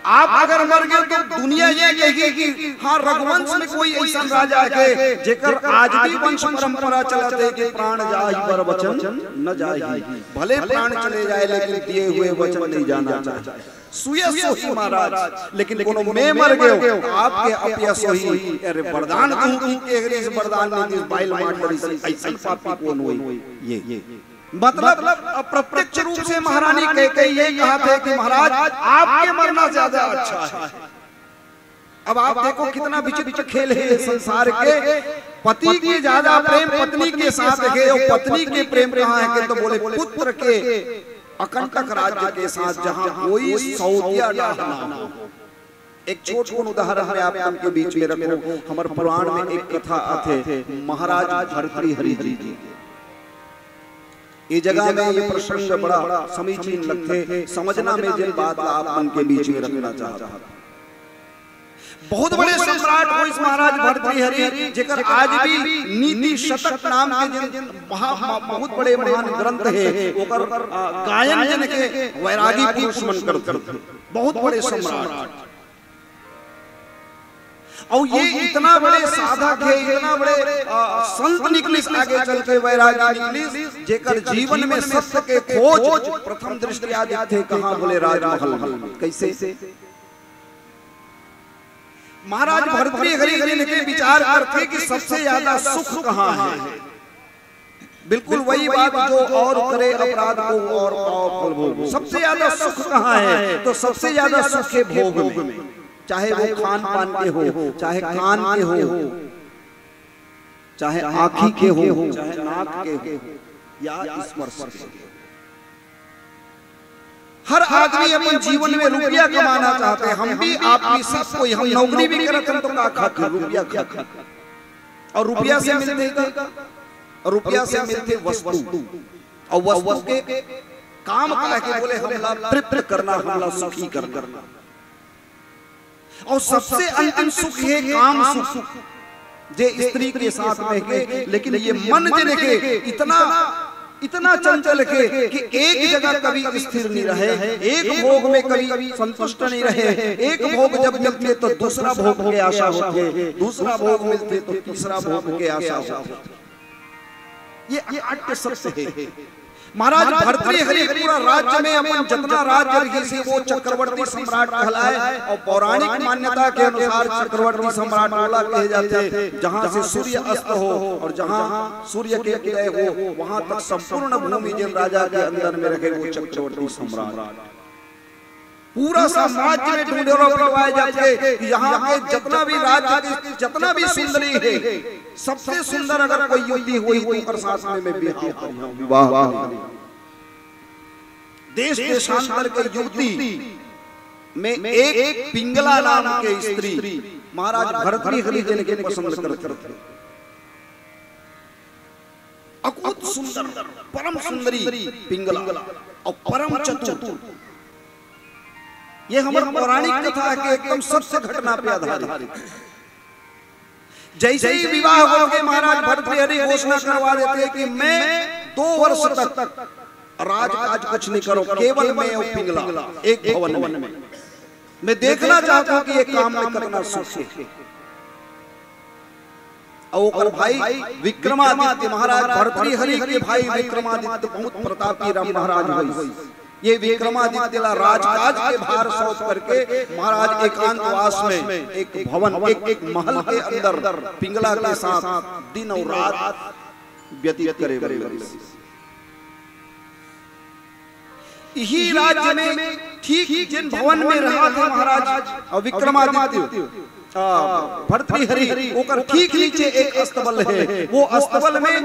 आप अगर मर गए तो दुनिया ये कहेगी कि हाँ, रघुवंश में कोई ऐसा राजा है जेकर आज भी वंश परंपरा चलत है कि प्राण जाहि पर वचन न जाहि। भले प्राण चले जाए लेकिन दिए हुए वचन नहीं जाना चाहिए। सुय सोही महाराज, लेकिन कोनो मैं मर गयो, आपके अपिया सोही। अरे वरदान कहूं कि अगर इस वरदान में जिस बाइल मार डरिस, ऐसन पापी कौन होई? ये मतलब अब प्रत्यक्ष रूप से महारानी कैकई ये कहत हे कि महाराज, आपके मरना ज्यादा अच्छा है। अब आप देखो कितना विचित्र खेल है ये संसार के। पति के ज्यादा प्रेम पत्नी के साथ है, और पत्नी के प्रेम कहाँ है? तो बोले पुत्र के अकंटक राज्य के साथ, जहां कोई सौतिया डाह ना हो। एक छोट कुन उदाहरण मैं आप मन के बीच में रखूं। हमर पुराण में एक कथा आथे, महाराज भर्तृहरि जी। ये जगह में ये प्रसंग बड़ा समीचीन लगथे, समझना में जिन बात ला आप मन के बीच में रखना चाहता हूं। बहुत बड़े सम्राट होइस महाराज भर्तृहरि, जेकर आज भी नीति शतक नाम के जिन महा-, महा-, बहुत बड़े महान ग्रंथ हे, ओकर, आ, गायन जिन के वैरागी पुरुष मन करथे, बहुत बड़े सम्राट। अउ ये इतना बड़े साधक हे, इतना बड़े, अ, संत निकलिस, आगे चल के वैरागी निकलिस, जेकर जीवन में सत्य के खोज प्रथम दृष्टिया दिखथे। कहाँ? बोले, राजमहल में। कैसे? महाराज भर्तृहरि जी के विचार करथे कि सबसे ज्यादा सुख कहाँ है। बिल्कुल वही बात, जो और करे अपराध को और पाव फल भोग। सबसे ज्यादा सुख कहाँ है? तो सबसे ज्यादा सुख है भोग में। चाहे वो खान पान के हो, चाहे कान के हो, चाहे आँखी के हो, चाहे नाक के हो, या स्पर्श के हो। हर आदमी अपन जीवन में रुपया कमाना चाहथे। हम भी, आप भी, सब कोई। हम नौकरी भी करत हन तो का खाथन? रुपया खाथन। अउ रुपया से मिलथे का? रुपया से मिलथे वस्तु। अउ वस्तु के काम का हे? बोले, हमला तृप्त करना, हमला सुखी करना। अउ सबसे अंतिम सुख हे काम सुख, जे स्त्री के साथ में हे। लेकिन ये मन जेन हे, इतना, इतना चंचल हे कि एक जगह कभी स्थिर नहीं रहे। एक भोग में कभी संतुष्ट नहीं रहे। एक भोग जब मिलथे तो दूसरा भोग के आशा होथे, दूसरा भोग मिलथे तो तीसरा भोग के आशा होथे। ये अकाट्य सत्य हे। महाराज भर्तृहरि पूरा राज्य में अपन जतना राज्य रहिस हे, वो चक्रवर्ती सम्राट कहलाय। अउ पौराणिक मान्यता के अनुसार चक्रवर्ती सम्राट ओला कहे जाथे, जहाँ से सूर्य अस्त हो अउ जहाँ सूर्य के उदय हो, वहाँ तक संपूर्ण भूमि जेन राजा के अंदर में रहे, वो चक्रवर्ती सम्राट। पूरा साम्राज्य में ढिंढोरा पिटवाए जाथे कि यहाँ के जतना भी राज्य के जतना भी सुंदरी हे, सबसे सुंदर अगर कोई युवती होही तो ओकर साथ में मैं बिहाव करिहौं, विवाह करिहौं। देश देशांतर के युवती में एक पिंगला नाम के स्त्री महाराज भर्तृहरि जेन के पसंद करथे। अकुत सुंदर, परम सुंदरी पिंगला अउ परम चतुर। ये हमर पौराणिक कथा के एकदम सत्य घटना पे आधारित हे। जैसे ही विवाह होके महाराज भर्तृहरि घोषणा करवा देथे कि मैं दो वर्ष तक राजकाज कुछ नहीं करूं, केवल मैं अउ पिंगला एक भवन में। मैं देखना चाहता हूं कि ये काम में कितना सुख हे। अउ ओकर भाई विक्रमादित्य, महाराज भर्तृहरि के भाई विक्रमादित्य बहुत प्रतापी राम महाराज होइस। ये विक्रमादित्य ला राजकाज के भार सौंप करके महाराज एकांतवास में एक भवन, एक, एक महल के अंदर पिंगला के साथ दिन अउ रात व्यतीत करे बर लगिस। इही राज्य में ठीक जेन भवन में रहत हे महाराज अउ विक्रमादित्य, आ, भर्तृहरि, ओकर ठीक नीचे एक अस्तबल हे। वो अस्तबल में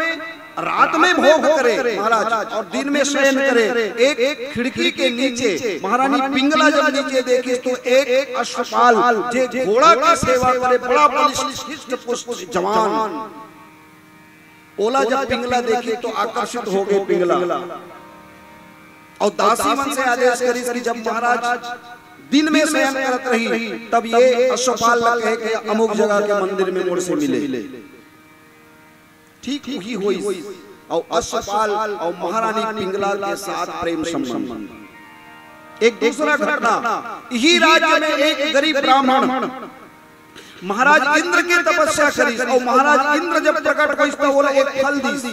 रात में भोग करे महाराज अउ दिन में शयन करे। एक खिड़की के नीचे महारानी पिंगला जब नीचे देखिस तो एक अश्वपाल जे घोड़ा के सेवा करे, बड़ा बलिष्ठ, हृष्ट पुष्ट जवान, ओला जब पिंगला देखिस तो आकर्षित हो गे पिंगला। अउ दासी मन से आदेश करिस कि जब महाराज दिन में शयन करत रही, तब ये अश्वपाल ला कहे कि अमुक जगह के मंदिर में मोर से मिले। ठीक उही होइस। अउ अश्वपाल अउ महारानी पिंगला के साथ प्रेम संबंध। एक दूसरा घटना, इही राज्य में एक गरीब ब्राह्मण महाराज इंद्र के तपस्या करिस, अउ महाराज इंद्र जब प्रकट होइस त ओला एक फल दिस।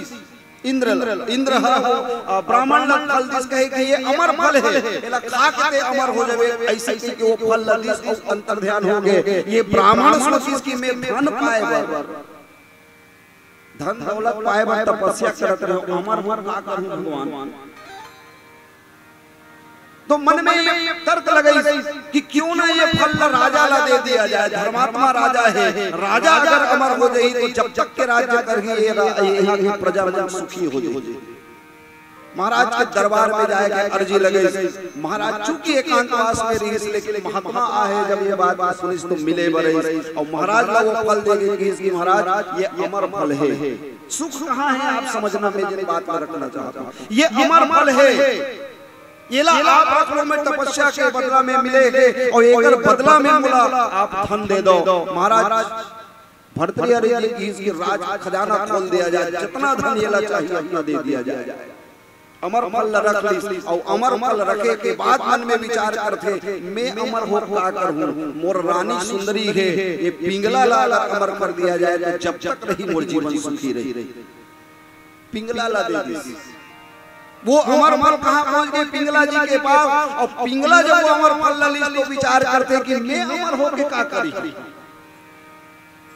इंद्र, इंद्र ह, अ, ब्राह्मण ला फल दिस, कहे कि ये अमर फल हे, एला खा के ते अमर हो जाबे, ऐसे कहि के वो फल ला दिस अउ अंतर ध्यान हो गे। ये ब्राह्मण सोचिस कि मैं धन पाए बर, धन दौलत पाए बर तपस्या करत रहे हौं, अमर हों का करहूं भगवान। तो मन में ये तर्क लगाइस कि क्यों ना ये फल ला राजा ला दे दिया जाए, धर्मात्मा राजा हे, राजा अगर अमर हो जाही तो जब तक के राज्य करही ये रा-, यहाँ के प्रजा मन सुखी हो जाही। महाराज के दरबार में जाए के अर्जी लगाइस। महाराज चूंकि एकांतवास में रहिस, लेकिन महात्मा आहे, जब ये बात सुनिस तो मिले बर आइस। अउ महाराज ला वो फल दे के कहिस कि महाराज, ये अमर फल हे। सुख कहाँ हे, आप समझना, मैं जेन बात ला रखना चाहत हौं, ये अमर फल हे, एला आप रख लो, मैं तपस्या के बदला में मिले हे, अउ एकर बदला में मोला आप धन दे दव। महाराज भर्तृहरि जी कहिस कि राज खजाना खोल दिया जाए, जतना धन एला चाहिए, उतना दे दिया जाए। अमर फल ल रख लिस, अउ अमर फल रखे के बाद मन में विचार करथे, मैं अमर हो का करहूं? मोर रानी सुंदरी हे, ये पिंगला ला अगर अमर कर दिया जाए तो जब तक रही मोर जीवन सुखी रही। पिंगला ला दे दिस। वो अमर फल कहाँ पहुंच गए? पिंगला जी के पास। अउ पिंगला जब वो अमर फल ला लिस तो विचार करथे कि मैं अमर होके का करी?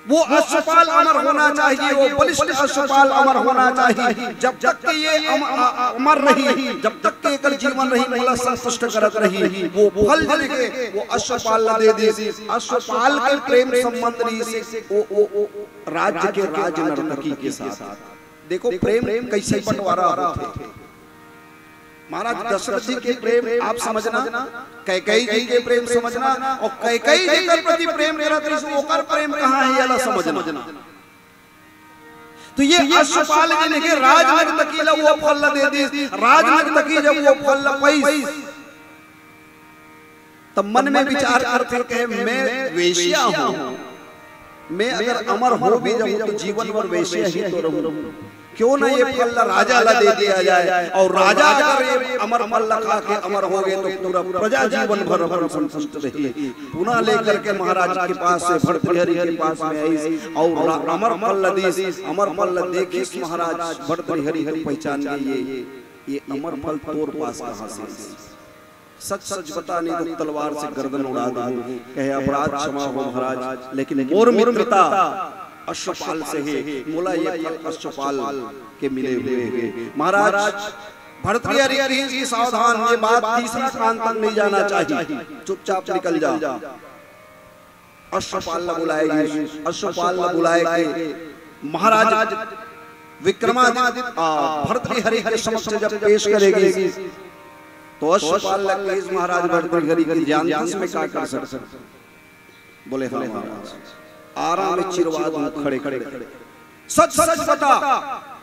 वो अश्वपाल अमर होना चाहिए, वो बलिष्ठ अश्वपाल अमर होना चाहिए। जब तक कि ये अम-, अ-, अमर रही, जब तक कि एकर जीवन रही, मोला संतुष्ट करत रही। वो फल जने के वो अश्वपाल ला दे दिस। अश्वपाल के प्रेम संबंध रही से वो, वो, वो राज्य के राज नर्तकी के साथ। देखो प्रेम कैसे बंटवारा होथे। महाराज दशरथ जी के प्रेम आप समझना, कैकेयी जी के प्रेम समझना, अउ कैकेयी जी के प्रति प्रेम करत रहिस, ओकर प्रेम कहाँ हे, एला समझना। तो ये अश्वपाल जी ने के राज नर्तकी ला वो फल ला दे दिस। राज नर्तकी जब वो फल ला पाइस, तब मन में विचार करथे, कहे, मैं वेश्या हूं, मैं अगर अमर हो भी जाऊं तो जीवन भर वेश्या ही तो रहूं। क्यों ना ये फल ला राजा ला दे दिया जाए, अउ राजा अगर ये अमर फल ला खा के अमर हो गए तो पूरा प्रजा जीवन भर अपन संतुष्ट रही। पुनः लेकर के महाराज के पास से, भर्तृहरि के पास में आइस अउ रा-, अमर फल ला दिस। अमर फल ला देखिस महाराज भर्तृहरि के, पहचान गए, ये, ये अमर फल तोर पास कहां से आइस? सच सच बता, नहीं तो तलवार से गर्दन उड़ा दूं। कहे, अपराध क्षमा हो महाराज, लेकिन मोर मित्रता अश्वपाल से हे, मोला ये फल अश्वपाल के मिले हुए हे। महाराज भर्तृहरि कहिस कि सावधान, ये बात तीसरा कान तक नहीं जाना चाहिए, चुपचाप निकल जा। अश्वपाल ला बुलाए गिस, अश्वपाल ला बुलाए के महाराज विक्रमादित्य, आ, भर्तृहरि के समक्ष जब पेश करे गिस, तो अश्वपाल ला कहिस, महाराज भर्तृहरि के, जानथस मैं का कर सकत हंव? बोले, हां महाराज, आरा में चिरवा दूं खड़े खड़े। सच सच बता,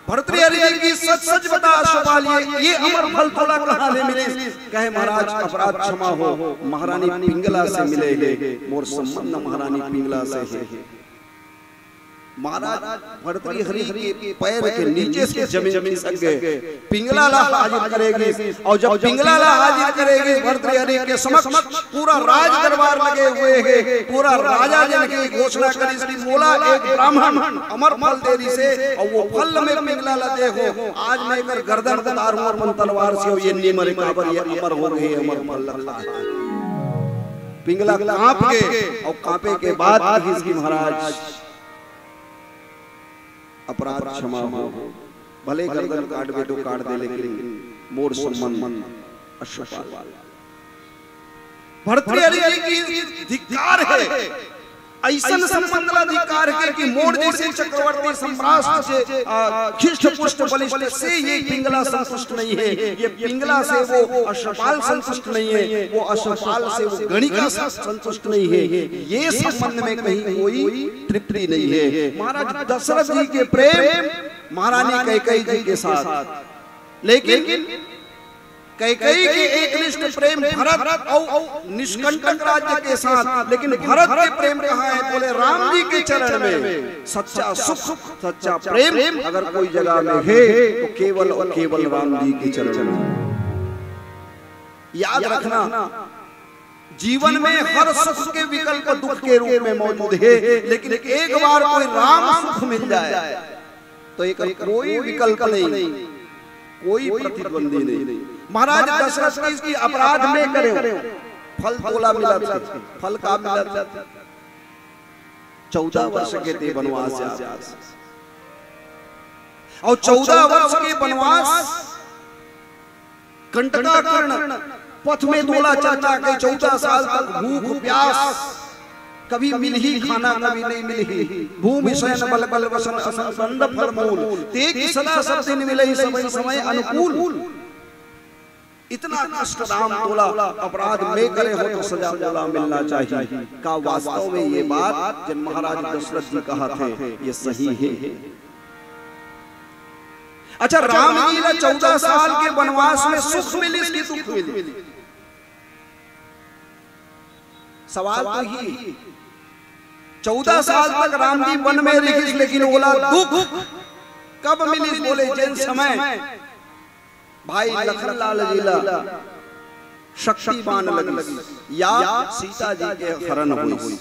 भर्तृहरि जी कहिस, सच सच बता अश्वपाल, ये, ये अमर फल तोला कहां ले मिलिस? कहे, महाराज, अपराध क्षमा हो, महारानी पिंगला से मिले हे, मोर संबंध महारानी पिंगला से हे। महाराज भर्तृहरि के पैर के नीचे से जमीन खिसक गए, पिंगला ला हाजिर करे गिस, अउ जब पिंगला ला हाजिर करे गिस भर्तृहरि के समक्ष, पूरा राज दरबार लगे हुए हे, पूरा राजा जन के घोषणा करिस कि मोला एक ब्राह्मण अमर फल दे रिहिसे, अउ वो फल में पिंगला ला दे हो, आज मैं एकर गर्दन उतारूं अपन तलवार से, अउ ये नी मरे, काबर ये अमर हो गए, अमर फल ला खाए। पिंगला कांप के, अउ कांपे के बाद कहिस कि महाराज, अपराध क्षमा हो, भले गर्दन काटबे तो काट दे, लेकिन मोर संबंध अश्वपाल। भर्तृहरि जी कहिस धिक्कार हे, अइसन संबंध ला धिक्कार हे कि मोर जैसे चक्रवर्ती सम्राट से, आ, खिष्ट पुष्ट बलिष्ठ से ये पिंगला संतुष्ट नहीं हे, ये पिंगला से वो अश्वपाल संतुष्ट नहीं हे, वो अश्वपाल से वो गणिका संतुष्ट नहीं हे, ये संबंध में कहीं कोई तृप्ति नहीं हे। महाराज दशरथ जी के प्रेम महारानी कैकेयी जी के साथ, लेकिन कैकेयी के एकनिष्ठ प्रेम भरत अउ निष्कंटक राज्य के साथ, लेकिन भरत के प्रेम कहाँ हे? बोले, राम जी के चरण में सच्चा सुख, सच्चा प्रेम अगर कोई जगह में हे तो केवल और केवल राम जी के चरण में। याद रखना, जीवन में हर सुख के विकल्प दुख के रूप में मौजूद हे, लेकिन एक बार कोई राम सुख मिल जाए तो एकर कोई विकल्प नहीं, कोई प्रतिद्वंदी नहीं। महाराज दशरथ कहिस कि अपराध मैं करेंव, फल तोला मिलत हे। फल का मिलत हे? चौदह वर्ष के ते वनवास जात हे। अउ चौदह वर्ष के वनवास कंटकाकर्ण पथ में तोला चलना के चौदह साल तक भूख प्यास, कभी मिलही खाना, कभी नहीं मिलही, भूमि शयन बल बल वसन असन कंद फल मूल, ते कि सदा सब दिन मिलही समय समय अनुकूल। इतना कष्ट राम तोला, अपराध मैं करे हों तो सजा तोला मिलना चाहिए। का वास्तव में ये बात जन महाराज दशरथ जी कहत हे, ये सही हे? अच्छा, राम जी ला चौदह साल के वनवास में सुख मिलिस कि दुख मिलिस? सवाल तो ये हे। चौदह साल तक राम जी वन में रहिस, लेकिन ओला दुख कब मिलिस? बोले, जेन समय भाई लखन लाल जी ला शक्ति बाण लगिस या सीता जी के हरण होइस।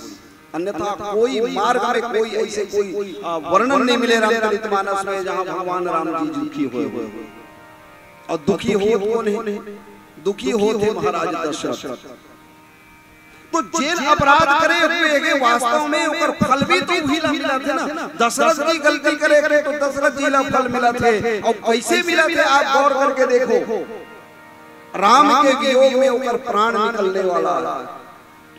अन्यथा कोई मार्ग में कोई ऐसे कोई, आ, वर्णन नहीं मिले रामचरित मानस में जहां भगवान राम जी दुखी होए हों। अउ दुखी होत कोन हे? दुखी होत हे महाराज दशरथ। तो जेन अपराध करे हुए हे, वास्तव में ओकर फल भी तो उही ला मिलत हे ना। दशरथ जी गलती करे हे तो दशरथ जी ला फल मिलत हे। अउ कैसे मिलत हे, आप गौर करके देखो, राम के वियोग में ओकर प्राण निकलने वाला हे।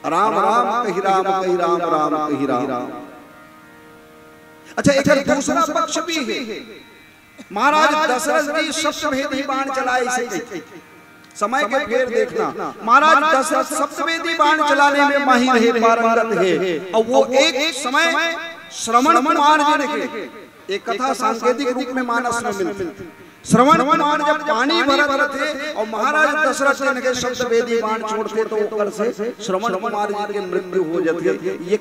राम राम कहि राम कहि राम राम कहि राम। अच्छा, एकर दूसरा पक्ष भी हे। महाराज दशरथ जी शब्दभेदी बाण चलाइस हे। समय के फेर देखना, महाराज दशरथ शब्दभेदी बाण चलाने में माहिर हे, पारंगत हे। अउ वो एक समय श्रवण कुमार जी ने, एक कथा सांकेतिक रूप में मानस में मिलथे। श्रवण कुमार जब पानी भरत रथे अउ महाराज दशरथ जी के शब्दभेदी बाण छोड़थे तो ओकर से श्रवण कुमार जी के मृत्यु हो जाथे।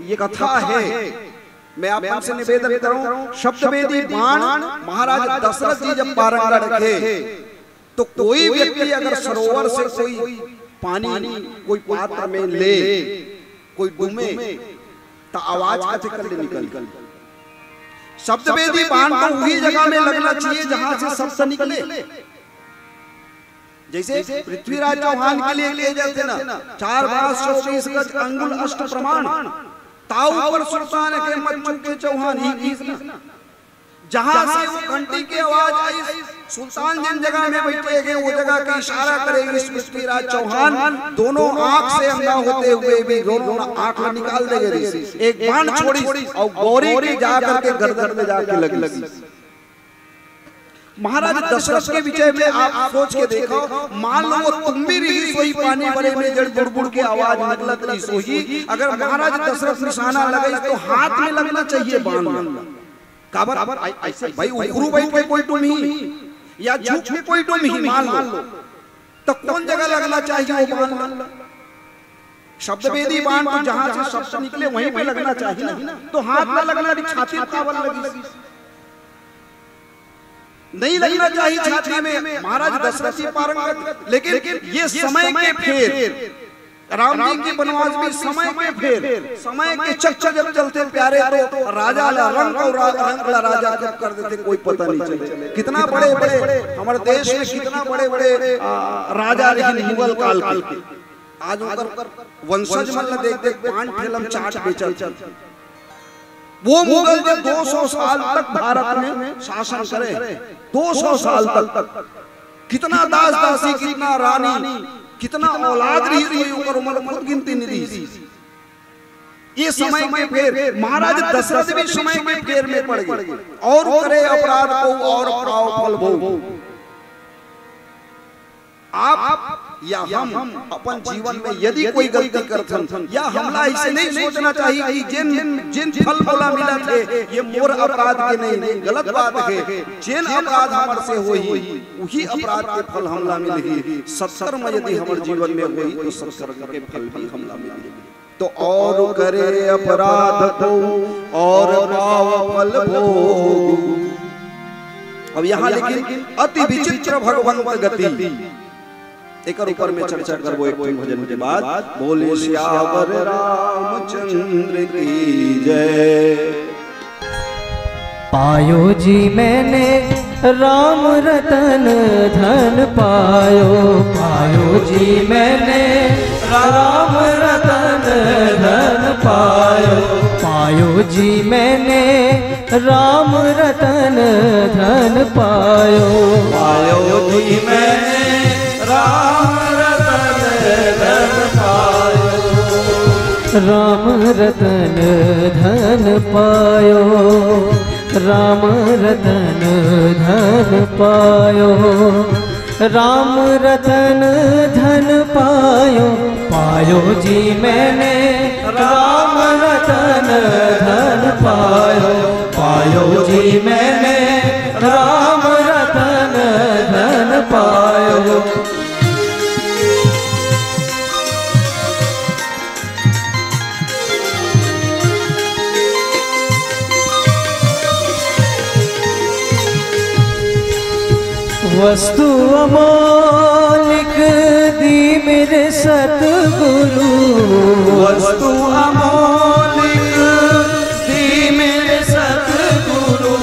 ये कथा हे। मैं आप मन से निवेदन करहूं, शब्दभेदी बाण महाराज दशरथ जी जब पारंगत रखे, तो कोई व्यक्ति अगर सरोवर से कोई पानी कोई पात्र में ले, कोई डूमे, तो आवाज कथे कर ले निकल। शब्दभेदी बाण तो उही जगह में लगना चाहिए जहां से शब्द निकले। जैसे पृथ्वीराज चौहान के लिए किए जाते ना, चार बांस चौबीस गज अंगुल अष्ट प्रमाण, ताऊ पर सुल्तान के मत चूके चौहान ही कीस ना। जहां से वो घंटी की आवाज आई, सुल्तान जिन जगह में बैठे हैं, वो जगह की इशारा करे इस पृथ्वीराज चौहान, दोनों आंख से अंधा होते हुए भी दोनों आंख ला निकाल देगे रहिस। एक बाण छोड़ी और गौरी के जा करके गर्दन में जाके लगी। महाराज दशरथ के विषय में आप सोच के देखो, मान लो वो तुम्बी रहिस होही पानी भरे में, जड़ बुड़बुड़ के आवाज निकलत रहिस होही, अगर महाराज दशरथ निशाना लगाइस तो हाथ में लगना चाहिए बाण। काबर? ऐसे भाई उखरू बैठ के कोई डूमही या झुक के कोई डूमही, मान लो, तो कौन जगह लगना चाहिए वो बाण? शब्दभेदी बाण तो जहां से शब्द निकले वहीं पे लगना चाहिए ना, तो हाथ में लगना, अभी छाती में काबर लगी? नहीं लगना चाहिए छाती में। महाराज दशरथ जी पारंगत, लेकिन ये समय के फेर, राम जी के वनवास भी समय के फेर, समय के चक्कर जब चलते प्यारे, तो राजा ला रंक और रा-, रंक ला राजा कब कर देथे कोई पता नहीं चले। कितना बड़े बड़े हमारे देश में कितना बड़े बड़े, आ, राजा रहिन मुगल काल के। आज ओकर वंशज मन ला देख देख पान ठेलम चाट बेचत। वो मुगल जो दो सौ साल तक भारत में शासन करे, दो सौ साल तक कितना दास दासी, कितना रानी, कितना औलाद रहिस होही ओकर, ओमन खुद गिनती नहीं रहिस। ये समय के फेर, महाराज दशरथ भी समय के फेर में पड़ गए। और करे अपराध को और पाव फल भोग। आप या हम अपन जीवन में यदि कोई गलती करथन, या हमला ऐसे नहीं सोचना चाहिए कि जिन, जिन फल मोला मिलत हे, ये मोर अपराध के नहीं, नहीं, गलत बात हे। जिन अपराध हमर से होही, उही अपराध के फल हमला मिलही। सत्कर्म यदि हमर जीवन में होही, तो सत्कर्म के फल भी हमला मिलही। तो और करे अपराध को और पाव फल भोग। अब यहाँ लेकिन अति विचित्र भगवंत गति, एकर ऊपर में चर्चा करबो एक ठन भजन के बाद। बोले सियावर रामचंद्र की जय। पायो जी मैंने राम रतन धन पायो, पायो जी मैंने राम रतन धन पायो, पायो जी मैंने राम रतन धन पायो। पायो जी मैंने राम रतन धन पायो। राम रतन धन पायो, राम रतन धन पायो। राम रतन धन पायो, पायो जी मैंने राम रतन धन पायो, पायो जी मैंने राम रतन धन पायो। वस्तु अमौलिक दी मेरे सतगुरु। वस्तु अमौलिक दी मेरे सतगुरु।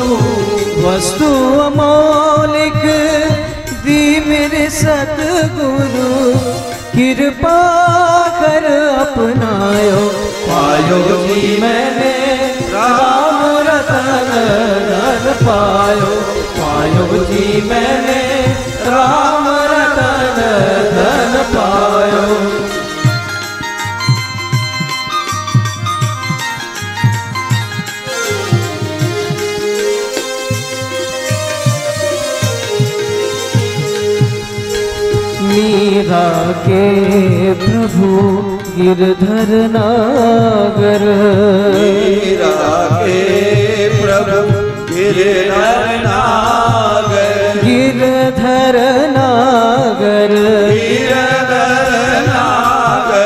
वस्तु अमौलिक दी मेरे सतगुरु। कृपा कर अपनायो। पायो जी मैंने राम रतन धन पायो। पायो जी मैंने राम रतन धन पायो। मीरा के प्रभु गिरधर नागर। मीरा के प्रभु गिरधर नागर। गिरधर नागर। गिरधर नागर।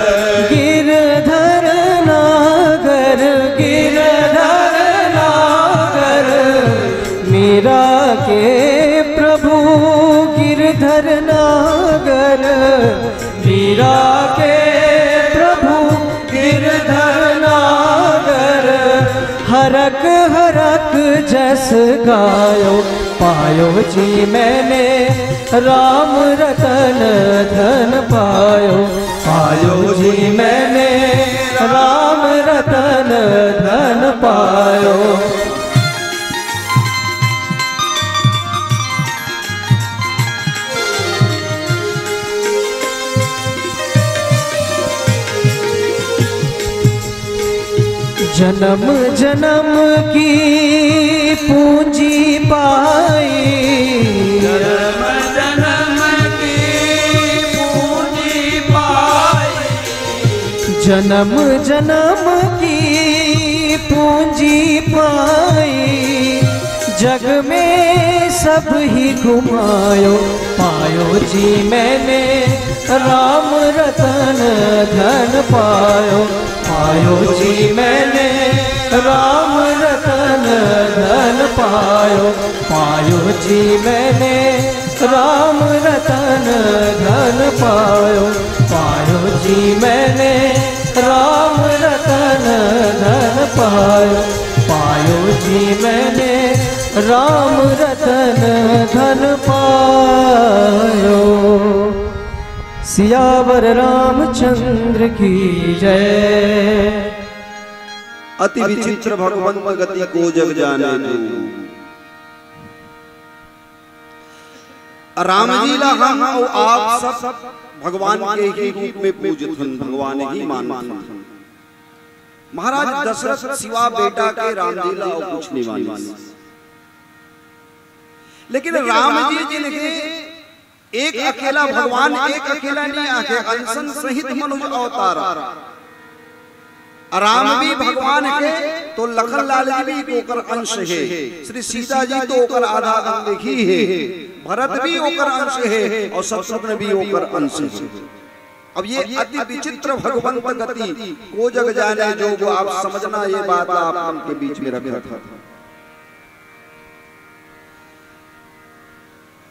गिरधर नागर। गिरधर नागर। मीरा के प्रभु गिरधर नागर। मीरा के प्रभु गिरधर नागर। हरख हरख जस गायो। पायो जी मैंने राम रतन धन पायो। पायो जी मैंने राम रतन धन पायो। जन्म जन्म की पूंजी पाई। जन्म जन्म की पूंजी पाई। जन्म जन्म की पूंजी पाई। जग में सब ही घुमायो। पायो जी मैंने राम रतन धन पायो। पायो जी मैंने राम रतन धन पायो। पायो जी मैंने राम रतन धन पायो। पायो जी मैंने राम रतन धन पायो। पायो जी मैंने राम रतन धन पायो। सियावर रामचंद्र की जय। अति विचित्र भगवंत गति को जग जाने तू। राम जी ला हम अउ आप सब भगवान के ही रूप में पूजथन, भगवान ही मानथन। महाराज दशरथ सिवा बेटा के राम जी ला अउ कुछ नहीं मानिस। लेकिन राम जी जिनके एक अकेला भगवान, एक अकेला नहीं आके, अंसन सहित मनुज अवतार। राम भी भगवान के, तो लखन लाल जी भी ओकर अंश हे, श्री सीता जी तो ओकर आधा अंग ही हे, भरत भी ओकर अंश हे अउ शत्रुघ्न भी ओकर अंश हे। अब ये अति विचित्र भगवंत गति को जग जाने जो, वो आप समझना, ये बात आप मन के बीच में रखत हन।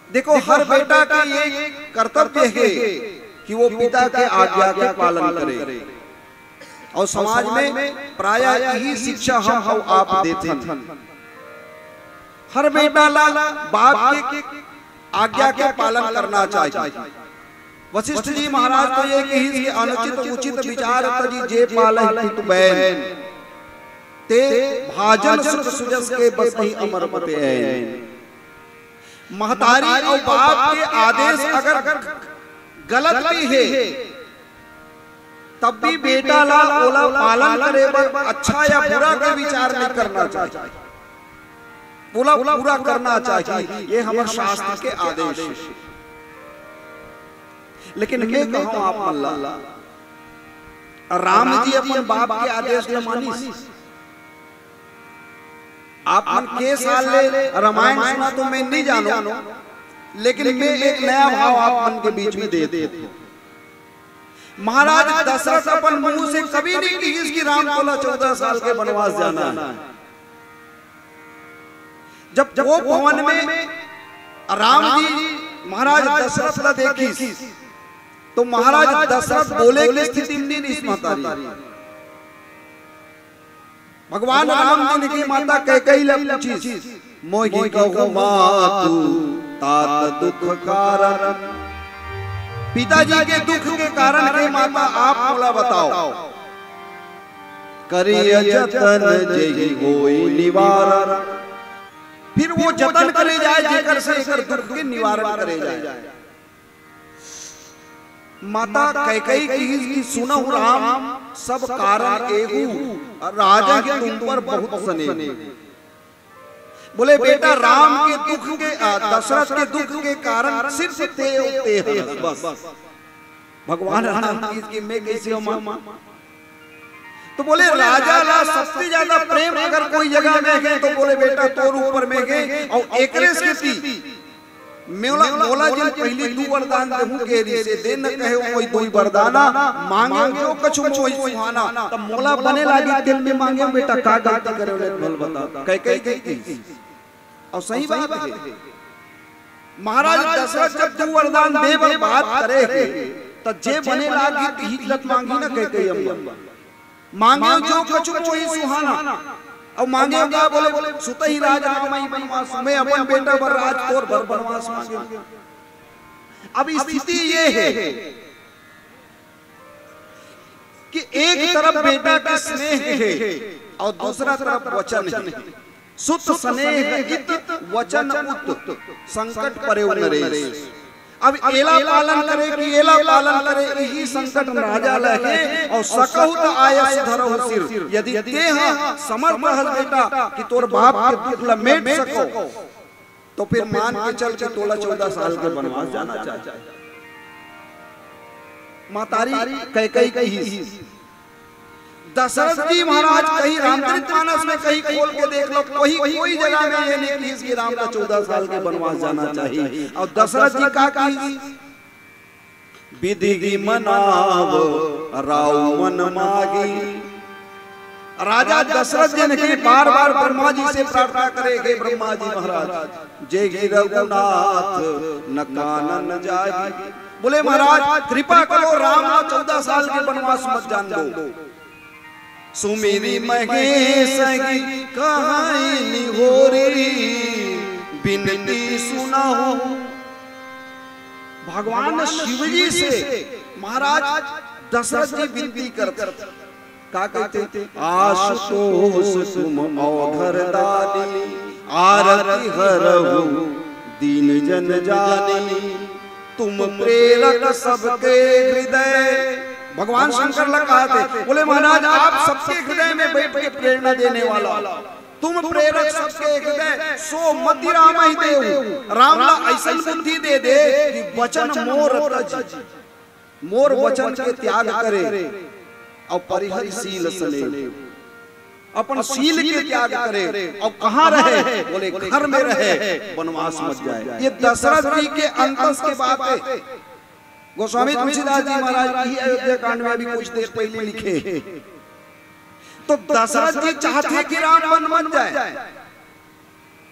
देखो, हर बेटा के ये कर्तव्य हे कि वो पिता के आज्ञा के पालन करे। अउ समाज में प्रायः यही शिक्षा हम अउ आप देथन। हर बेटा ला बाप के आज्ञा के पालन करना चाहिए। वशिष्ठ जी महाराज तो ये कहिस कि अनुचित उचित विचार तजी जे पालहि पुत बैन, ते भाजन सुत सुजस के बसहि अमर मति ऐन। महतारी अउ बाप के आदेश अगर गलत भी हे, तब भी बेटा ला ओला पालन करे बर अच्छा या बुरा के विचार नहीं करना चाहिए, ओला पूरा करना चाहिए। ये हमर शास्त्र के आदेश हे। लेकिन मैं कहूं आप मन ला, राम जी अपन बाप के आदेश ल मानिस। आप मन के साल ले रामायण सुना तो मैं नहीं जानो, लेकिन मैं एक नया भाव आप मन के बीच में दे देता हूं। महाराज दशरथ अपन मुंह से कभी नहीं कहिस कि राम तोला चौदह साल के वनवास जाना है। जब तपोवन में राम जी महाराज दशरथ ला देखिस, तो महाराज दशरथ बोले के स्थिति में नहीं रिहिस महतारी। भगवान राम जानकी माता कैकेयी ला पूछिस, "मोहि कहु मातु तात दुख कारण।" पिताजी के दुख के कारण हे माता, आप मोला बताओ। "करिय जतन जेहि होई निवारण।" फिर वो जतन करे जाए, जेकर से एकर दुख के निवारण करे जाए। माता कैकेयी किहिस कि सुनहु राम सब कारण एहू, राजहि तुम पर बहुत स्नेह। बोले, बेटा, राम के दुख के, आ, दशरथ के दुख के कारण सिर्फ ते, ते हरस, बस। भगवान राम किहिस कि मैं कैसे हूं मां? तो बोले, राजा ला सबसे ज्यादा प्रेम अगर कोई जगह में हे, तो बोले, बेटा, तोर ऊपर में हे, अउ एकरे सेती मोला, मोला जेन पहिली दू वरदान देहूं के रिहिसे, दे न कहे कोई दुई वरदाना, मांगे जो कछु मोहि सुहाना। तब मोला बने लागी, तेन में मांगे, बेटा, का गलती करे, ओला भल बता। कैकेयी, कैकेयी। अउ सही बात हे। महाराज दशरथ जब दू वरदान दे बर बात करे हे, त जे बने लागी, तिही ला त मांगी न, कैकेयी अम्मा। मांगे जो कछु मोहि सुहाना। अउ मांगे का बोले, सुतहि राज रामहि बनवास, मैं अपन बेटा बर, राज तोर बर बनवास मांगे। अब स्थिति ये हे कि एक तरफ बेटा के स्नेह हे अउ दूसरा तरफ वचन हे। सुत स्नेह इत वचन उत, संकट परेउ नरेश। अब एला पालन करे कि एला पालन करे, इही संकट राजा ला हे। अउ सकहु त आयस धरहु सिर, यदि तेंह समर्थ हस बेटा कि तोर बाप के दुख ला मेट सकव, तो फिर मान के चल के तोला चौदह साल के बनवास जाना चाहिए। महतारी कैकेयी किहिस। दशरथ जी महाराज कहीं रामचरित मानस में कहीं खोल के देख लो, कोई, कोई जगह में ये नहीं किहिस कि राम ला चौदह साल के बनवास जाना चाहिए। अउ दशरथ जी का किहिस, विधि मनाव राउ मन मागी। राजा दशरथ जी ने बार बार ब्रह्मा जी से प्रार्थना करे, हे ब्रह्मा जी महाराज, जेहि रघुनाथ न कानन जागी। बोले, महाराज, कृपा करो, राम ला चौदह साल के बनवास मत जान दो। सुमिरि महेसहि कहइ निहोरी, बिनती सुनहु। भगवान शिव जी से महाराज दशरथ जी विनती करत, का कहिथे? आशुतोष तुम अवघर दानी, आरती हरहु दीन जन जानी। तुम प्रेरक सबके हृदय। भगवान शंकर ला कहा थे, बोले, महाराज, आप सबके हृदय में बैठ के प्रेरणा देने वाला, तुम प्रेरक सबके हृदय। सो मति रामहि देउ, राम ला अइसन बुद्धि दे दे कि वचन मोर तज, मोर वचन के त्याग करे अउ परिहर शील स्नेह। अपन शील के त्याग करे अउ कहाँ रहे? बोले, घर में रहे, बनवास मत जाए। ये दशरथ जी के अंतस के बात हे। गोस्वामी तुलसीदास जी महाराज इही अयोध्या कांड में अभी कुछ देर पहले लिखे। तो दशरथ जी चाहते कि राम वन मत जाए,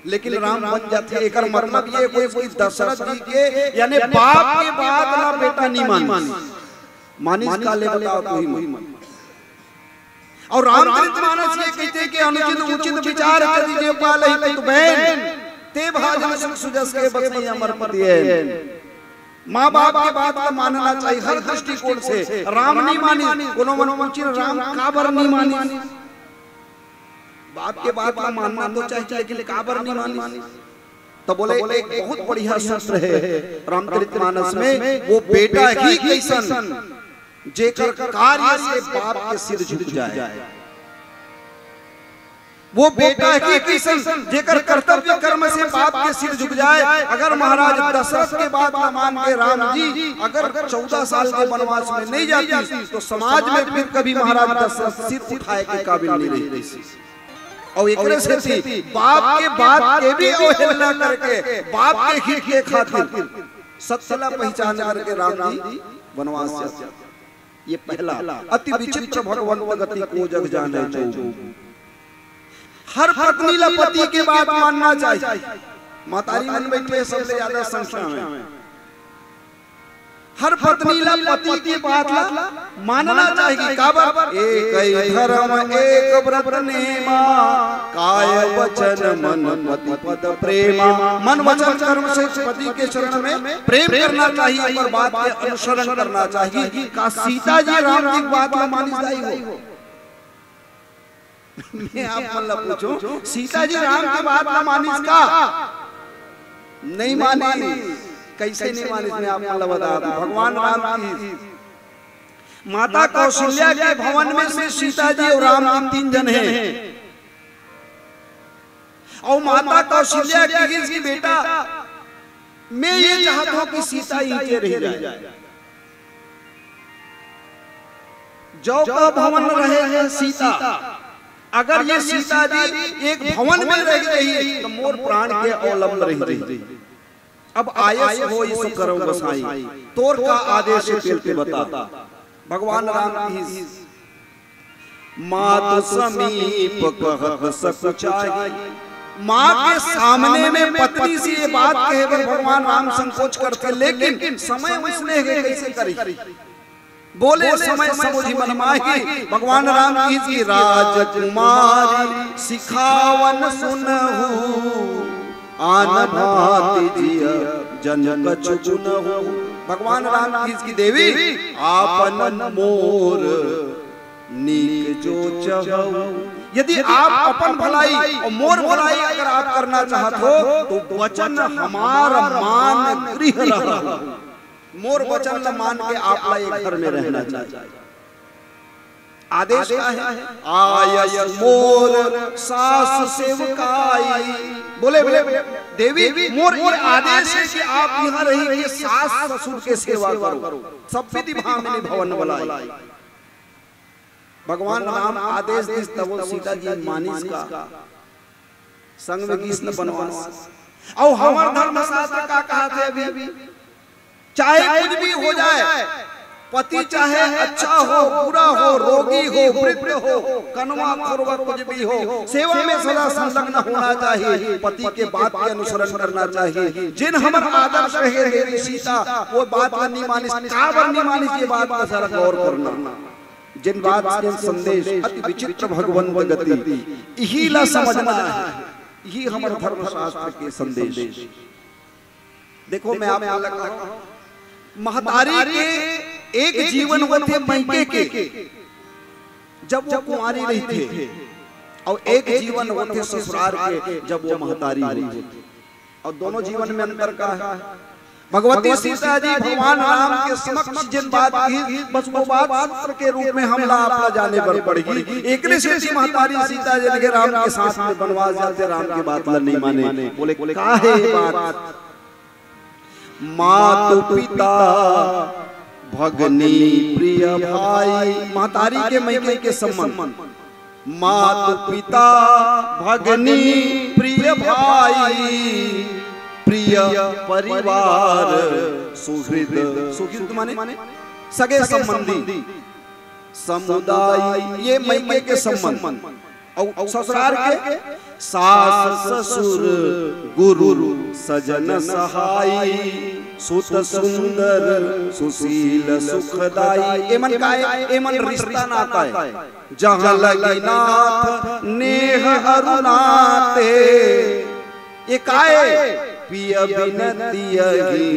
लेकिन राम बन जाथे। एकर मतलब ये कोई, कोई दशरथ जी के, यानी बाप के बात ला बेटा नहीं मानिस। मानिस का ले बताओ तुही मन। अउ रामचरित मानस ये कहिथे कि अनुचित उचित विचार चली जे पालहि पुत बैन, ते भाजन सुख सुजस के बसई अमर पति ऐन। माँ बाप के बात ला मानना चाहिए हर दृष्टिकोण से। राम नहीं मानिस, कोनो मन पूछिन, राम काबर नहीं मानिस? बाप के बात ला मानना तो चाहिए, लेकिन काबर नहीं मानिस? तो बोले, एक बहुत बढ़िया सूत्र हे रामचरित मानस में, वो बेटा ही कइसन जेकर कार्य से बाप के सिर झुक जाए। वो बेटा ही कइसन जेकर कर्तव्य कर्म से बाप के सिर झुक जाए। अगर महाराज दशरथ के बात ला मान के राम जी अगर चौदह साल के बनवास में नहीं जातिस, तो समाज में फिर कभी महाराज दशरथ सिर उठाए के काबिल नहीं रहितिस। अउ एकरे सेती बाप के बात के भी अवहेलना करके बाप के हित के खातिर सत्य ला पहिचान करके राम जी बनवास जाथे। ये पहला, अति विचित्र भगवंत गति को जग जाने जो। हर पत्नी ला पति के बात मानना चाहिए। महतारी मन बैठे हे सबले ज्यादा संख्या में। हर पत्नी ला पति के बात ला मानना चाहिए। काबर? एक ही धर्म एक व्रत नेमा, काय वचन मन पति पद प्रेमा। मन वचन कर्म से पति के चरण में प्रेम करना चाहिए, ओकर बात के अनुसरण करना चाहिए। का सीता जी राम जी के बात ला मानिस दाई हो? मैं आप मन ला पूछूं, सीता जी राम के बात ला मानिस का? नहीं मानिस। कैसे नहीं मानिस, मैं आप मन ला बता दूं। भगवान राम की माता कौशल्या के भवन में से सीता जी और राम जी तीन जन हैं। और माता कौशल्या कहिस कि बेटा, मैं ये चाहत हूं कि सीता इहिंचे रह जाए। जौ का भवन रहे सीता, अगर ये सीता जी एक भवन में रह गई तो मोर प्राण के अवलंब रह गई। अब आयस होई सो करौ गोसाई, तोर का आदेश हे तेल के बता। भगवान राम की मातु समीप कहत सकुचाई। माँ के सामने में पत्नी से ये बात कहे बर भगवान राम संकोच करथे, लेकिन समय उसने हे, कैसे करी? बोले समय समुझि मन माही। भगवान राम की जी राजकुमारी सिखावन सुनहु, आन भांति जिय जन कछु गुनहु। भगवान राम की जी देवी आपन मोर नीक जो चहु। यदि आप अपन भलाई और मोर भलाई अगर आप करना चाहत हो, तो वचन हमार मान गृह रहु। मोर वचन ल मान के आप ला ये घर में रहना चाहिए। आदेश का है? आयस मोर सास सेवकाई। बोले, बोले, देवी, मोर ये आदेश है कि आप यहाँ रही के सास ससुर के सेवा करो। सब विधि भामिनी भवन बुलाई। भगवान राम आदेश दिस तब सीता जी मानिस का? संग में गीस न बनवास। और हमार धर्मशास्त्र का कहा थे अभी? चाहे कुछ भी हो जाए, पति चाहे अच्छा हो, बुरा हो, रोगी हो, वृद्ध हो, कनवा खोरवा कुछ भी हो, सेवा में सदा संलग्न होना चाहिए। पति के बात के अनुसरण करना चाहिए। जिन हमर आदर्श रहे देवी सीता, वो बात ला नहीं मानिस। काबर नहीं मानिस, ये बात का जरा गौर करना। जिन बात के संदेश अति विचित्र भगवंत गति, इही ला समझना है। इही हमर धर्मशास्त्र के संदेश। देखो, मैं आप ला कहूं, महतारी के एक जीवन होथे मइके के, जब वो कुंवारी रहिथे, और एक जीवन होथे ससुरार के, जब वो महतारी होथे। और दोनों जीवन में अंतर का है? भगवती सीता जी भगवान राम के समक्ष जिन बात की, बस वो बात सूत्र के रूप में हम ला आप ला जाने बर पड़ही। एकरे सेती महतारी सीता जी के राम के साथ में बनवास जाथे, राम के बात ला नहीं माने। बोले, का है ये बात? मातु पिता भगनी प्रिय भाई। महतारी के मइके के संबंध। मातु पिता भगनी प्रिय भाई, प्रिय परिवार सुहृद। सुहृद माने सगे संबंधी, समुदाय, ये मइके के संबंध। और ससुरार के सास ससुर गुरु सजन सहाई, सुत सुंदर सुशील सुखदाई। एमन का है? एमन रिश्ता नाता है। जहाँ लगी नाथ नेह अरु नाते। ये काय? पिय बिन तियहि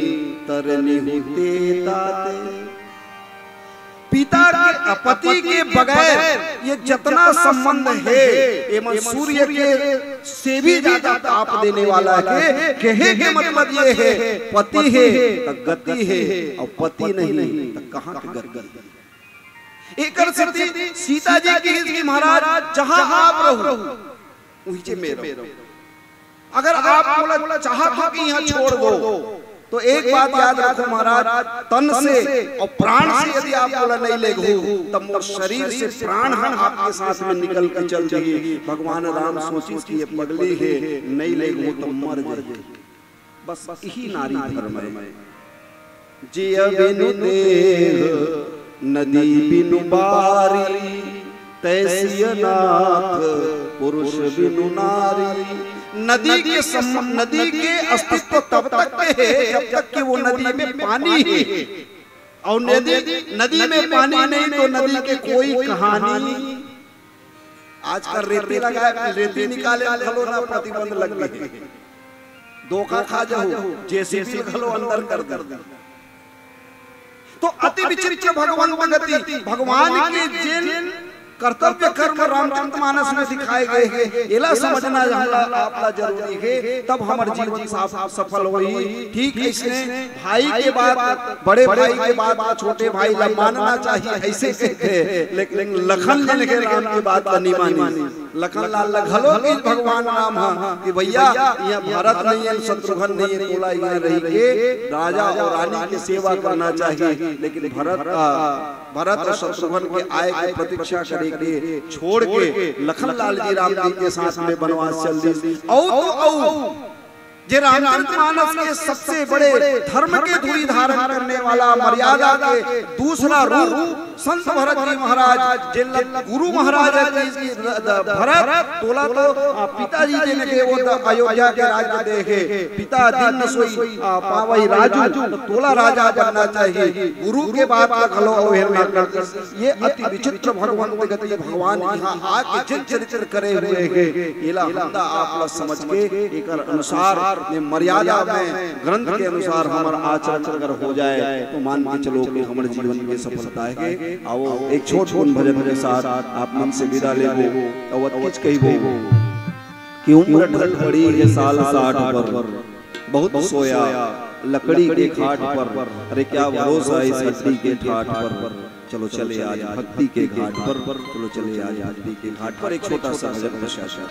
तरनि हुते ताते। पिता के, पति के बगैर ये जतना संबंध है, ये मन सूर्य के से भी ज्यादा ताप देने वाला है। कहे के मतलब ये है, पति है तो गति है, और पति नहीं तो कहाँ की गति? एकर सेती सीता जी कहिस कि महाराज, जहां आप रहू, उहिचे में रहू। अगर आप मोला चाहत हो कि यहाँ छोड़ दो, तो एक बात याद रखो महाराज, तन से और प्राण से यदि आप मोला नहीं लेगहू, तब मोर शरीर से प्राण हन आपके साथ में निकल के चल दिही। भगवान राम सोचिस कि ये पगली है, नहीं लेगहू तो मर जाही। बस इही नारी धर्म है। जिय बिनु देह नदी बिनु बारी, तैसिय नाथ पुरुष बिनु नारी। नदी के सम-, नदी के अस्तित्व तब तक के है जब तक कि वो नदी में पानी है। अउ नदी, नदी में पानी नहीं तो नदी के कोई कहानी। आजकल रेती लगाए, रेती निकाले घलो ना प्रतिबंध लग गे हे। धोखा खा जाहू, जेसीबी घलो अंदर कर दे। तो अति विचित्र भगवंत गति, भगवान के जेन कर्तव्य कर्म रामचरित मानस में दिखाए गए हे, एला समझना हमला, आपला जरूरी हे, तब हमर जीवन साफ सफल होही। ठीक अइसने भाई के बात, बड़े भाई के बात ला छोटे भाई ला मानना चाहिए, अइसे कहिथे, लेकिन लखन जेन हे राम के बात ला नहीं मानिस। लखन लाल ला घलो कहिस भगवान राम ह कि भैया, इहाँ भरत नहीं हे, शत्रुघ्न नहीं हे, तोला इहाँ रहि के राजा अउ रानी के सेवा करना चाहिए, लेकिन भरत, आ, भरत अउ शत्रुघ्न के आए के प्रतीक्षा करे के छोड़ के लखन लाल जी राम जी के साथ में बनवास चल दिस। अउ तो अउ, जे रामचरित मानस के सबसे बड़े धर्म के धुरी धारण करने वाला, मर्यादा के दूसरा रूप संत भरत जी महाराज, जेन ल गुरु महाराज ह कहिस कि र-, द-, भरत, तोला तो, आ, पिताजी जेन हे वो द-, अयोध्या के राज दे हे, पिता दीन न सोई, आ, पावई राजू, तो तोला राजा बनना चाहिए। गुरु के बात ला घलो अवहेलना कर दिस। ये अति विचित्र भगवंत गति। भगवान इहाँ आके जेन चरित्र करे हुए हे, एला हमला आपला समझ के एकर अनुसार, ये मर्यादा में ग्रंथ के अनुसार हमर आचरण अगर हो जाए, तो मान के चलो कि हमर जीवन के सफलता हे। आओ, एक छोट गुन भजन के साथ आप मन से विदा लेबो, अउ अतकिच कहिबो कि उम्र ढल पड़ी हे साल साठ पर, बहुत सोया लकड़ी के खाट पर, अरे क्या भरोसा इस हड्डी के ठाट पर। चलो चले आज भक्ति के घाट पर, चलो चले आज भक्ति के घाट पर। एक छोटा सा भजन प्रशासन।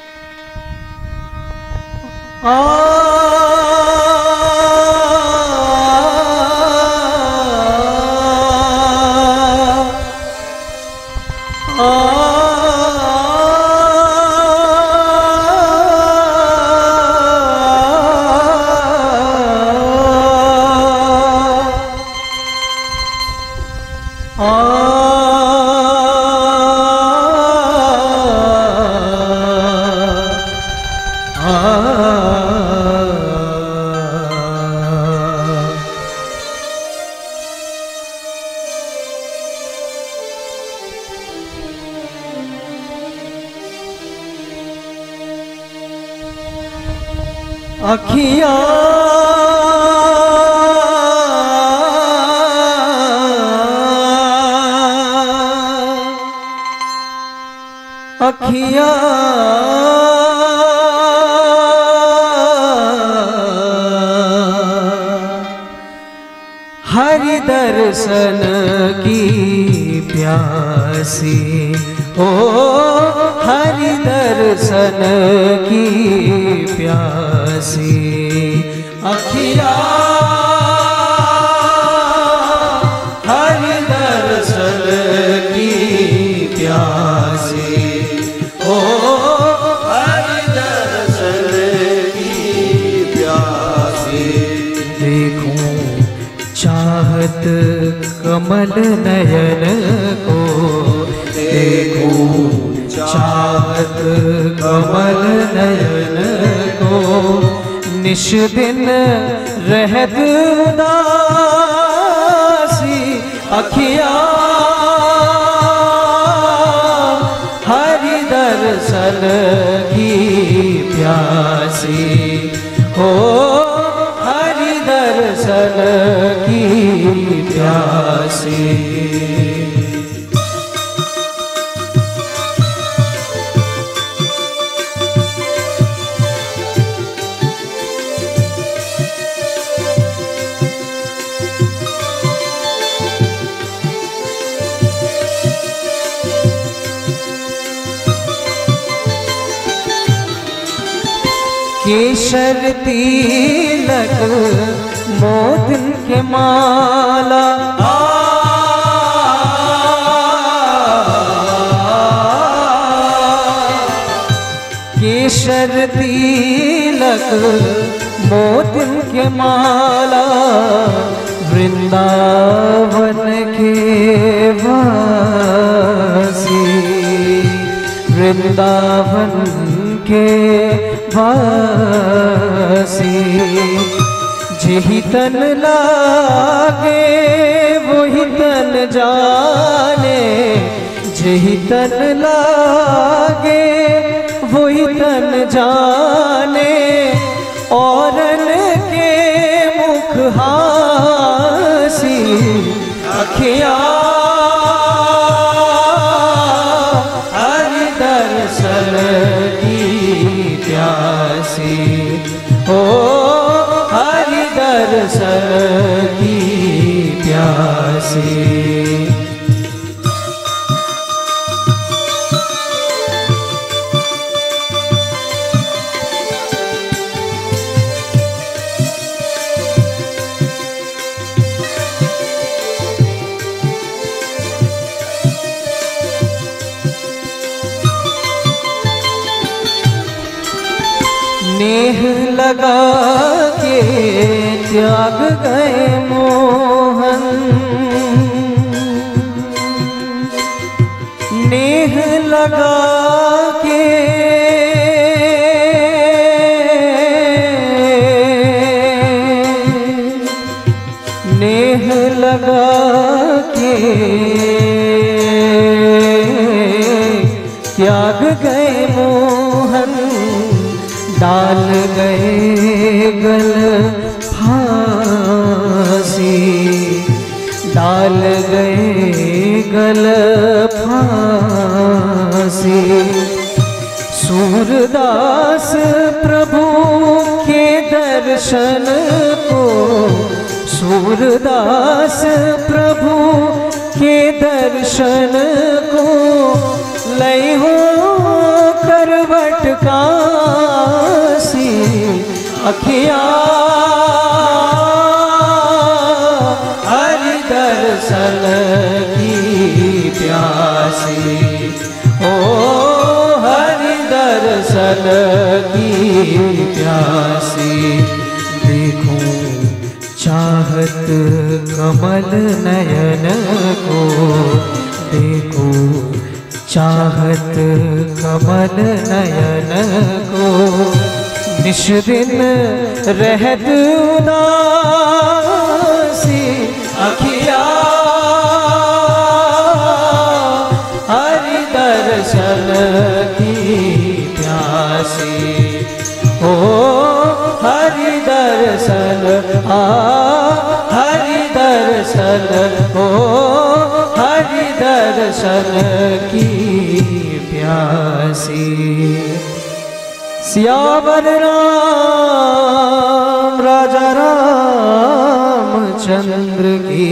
अखियाँ, अखियाँ, हरि दर्शन की प्यासी, ओ हरि दर्शन की प्यासी। अखियाँ हरि दर्शन की प्यासी, ओ हरि दर्शन की प्यासी। देखूं चाहत कमल नयन को, देखूं चाहत कमल नयन को, निश दिन रहत उदासी। अखियाँ हरि दर्शन की प्यासी, ओ हरि दर्शन की प्यासी। केसर तिलक मोतिन के माला, केसर तिलक मोतिन के माला, वृंदावन के वासी, वृंदावन के वासी। जेहि तन लागे वही जाने, जेहि तन लागे वही तन जाने, औरन के मुख हासी। अखियाँ हरि दर्शन की प्यासी, ओ हरि दर्शन की प्यासी। नेह लगा के त्याग गए मोहन, नेह लगा के, नेह लगा के त्याग गए मोहन, डाल गए गल फांसी, डाल गए गल फांसी। सूरदास प्रभु के दर्शन को, सूरदास प्रभु के दर्शन को, लई हो करवट कासी। अखियाँ हरि दर्शन की प्यासी, ओ हरि दर्शन की प्यासी। देखूं चाहत कमल नयन को, देखूं चाहत कमल नयन को, निश दिन रहत उदासी। अखियाँ हरि दर्शन की प्यासी, ओ हरि दर्शन, आ हरि दर्शन, ओ हरि दर्शन की प्यासी। सियावर राम राजा रामचंद्र की।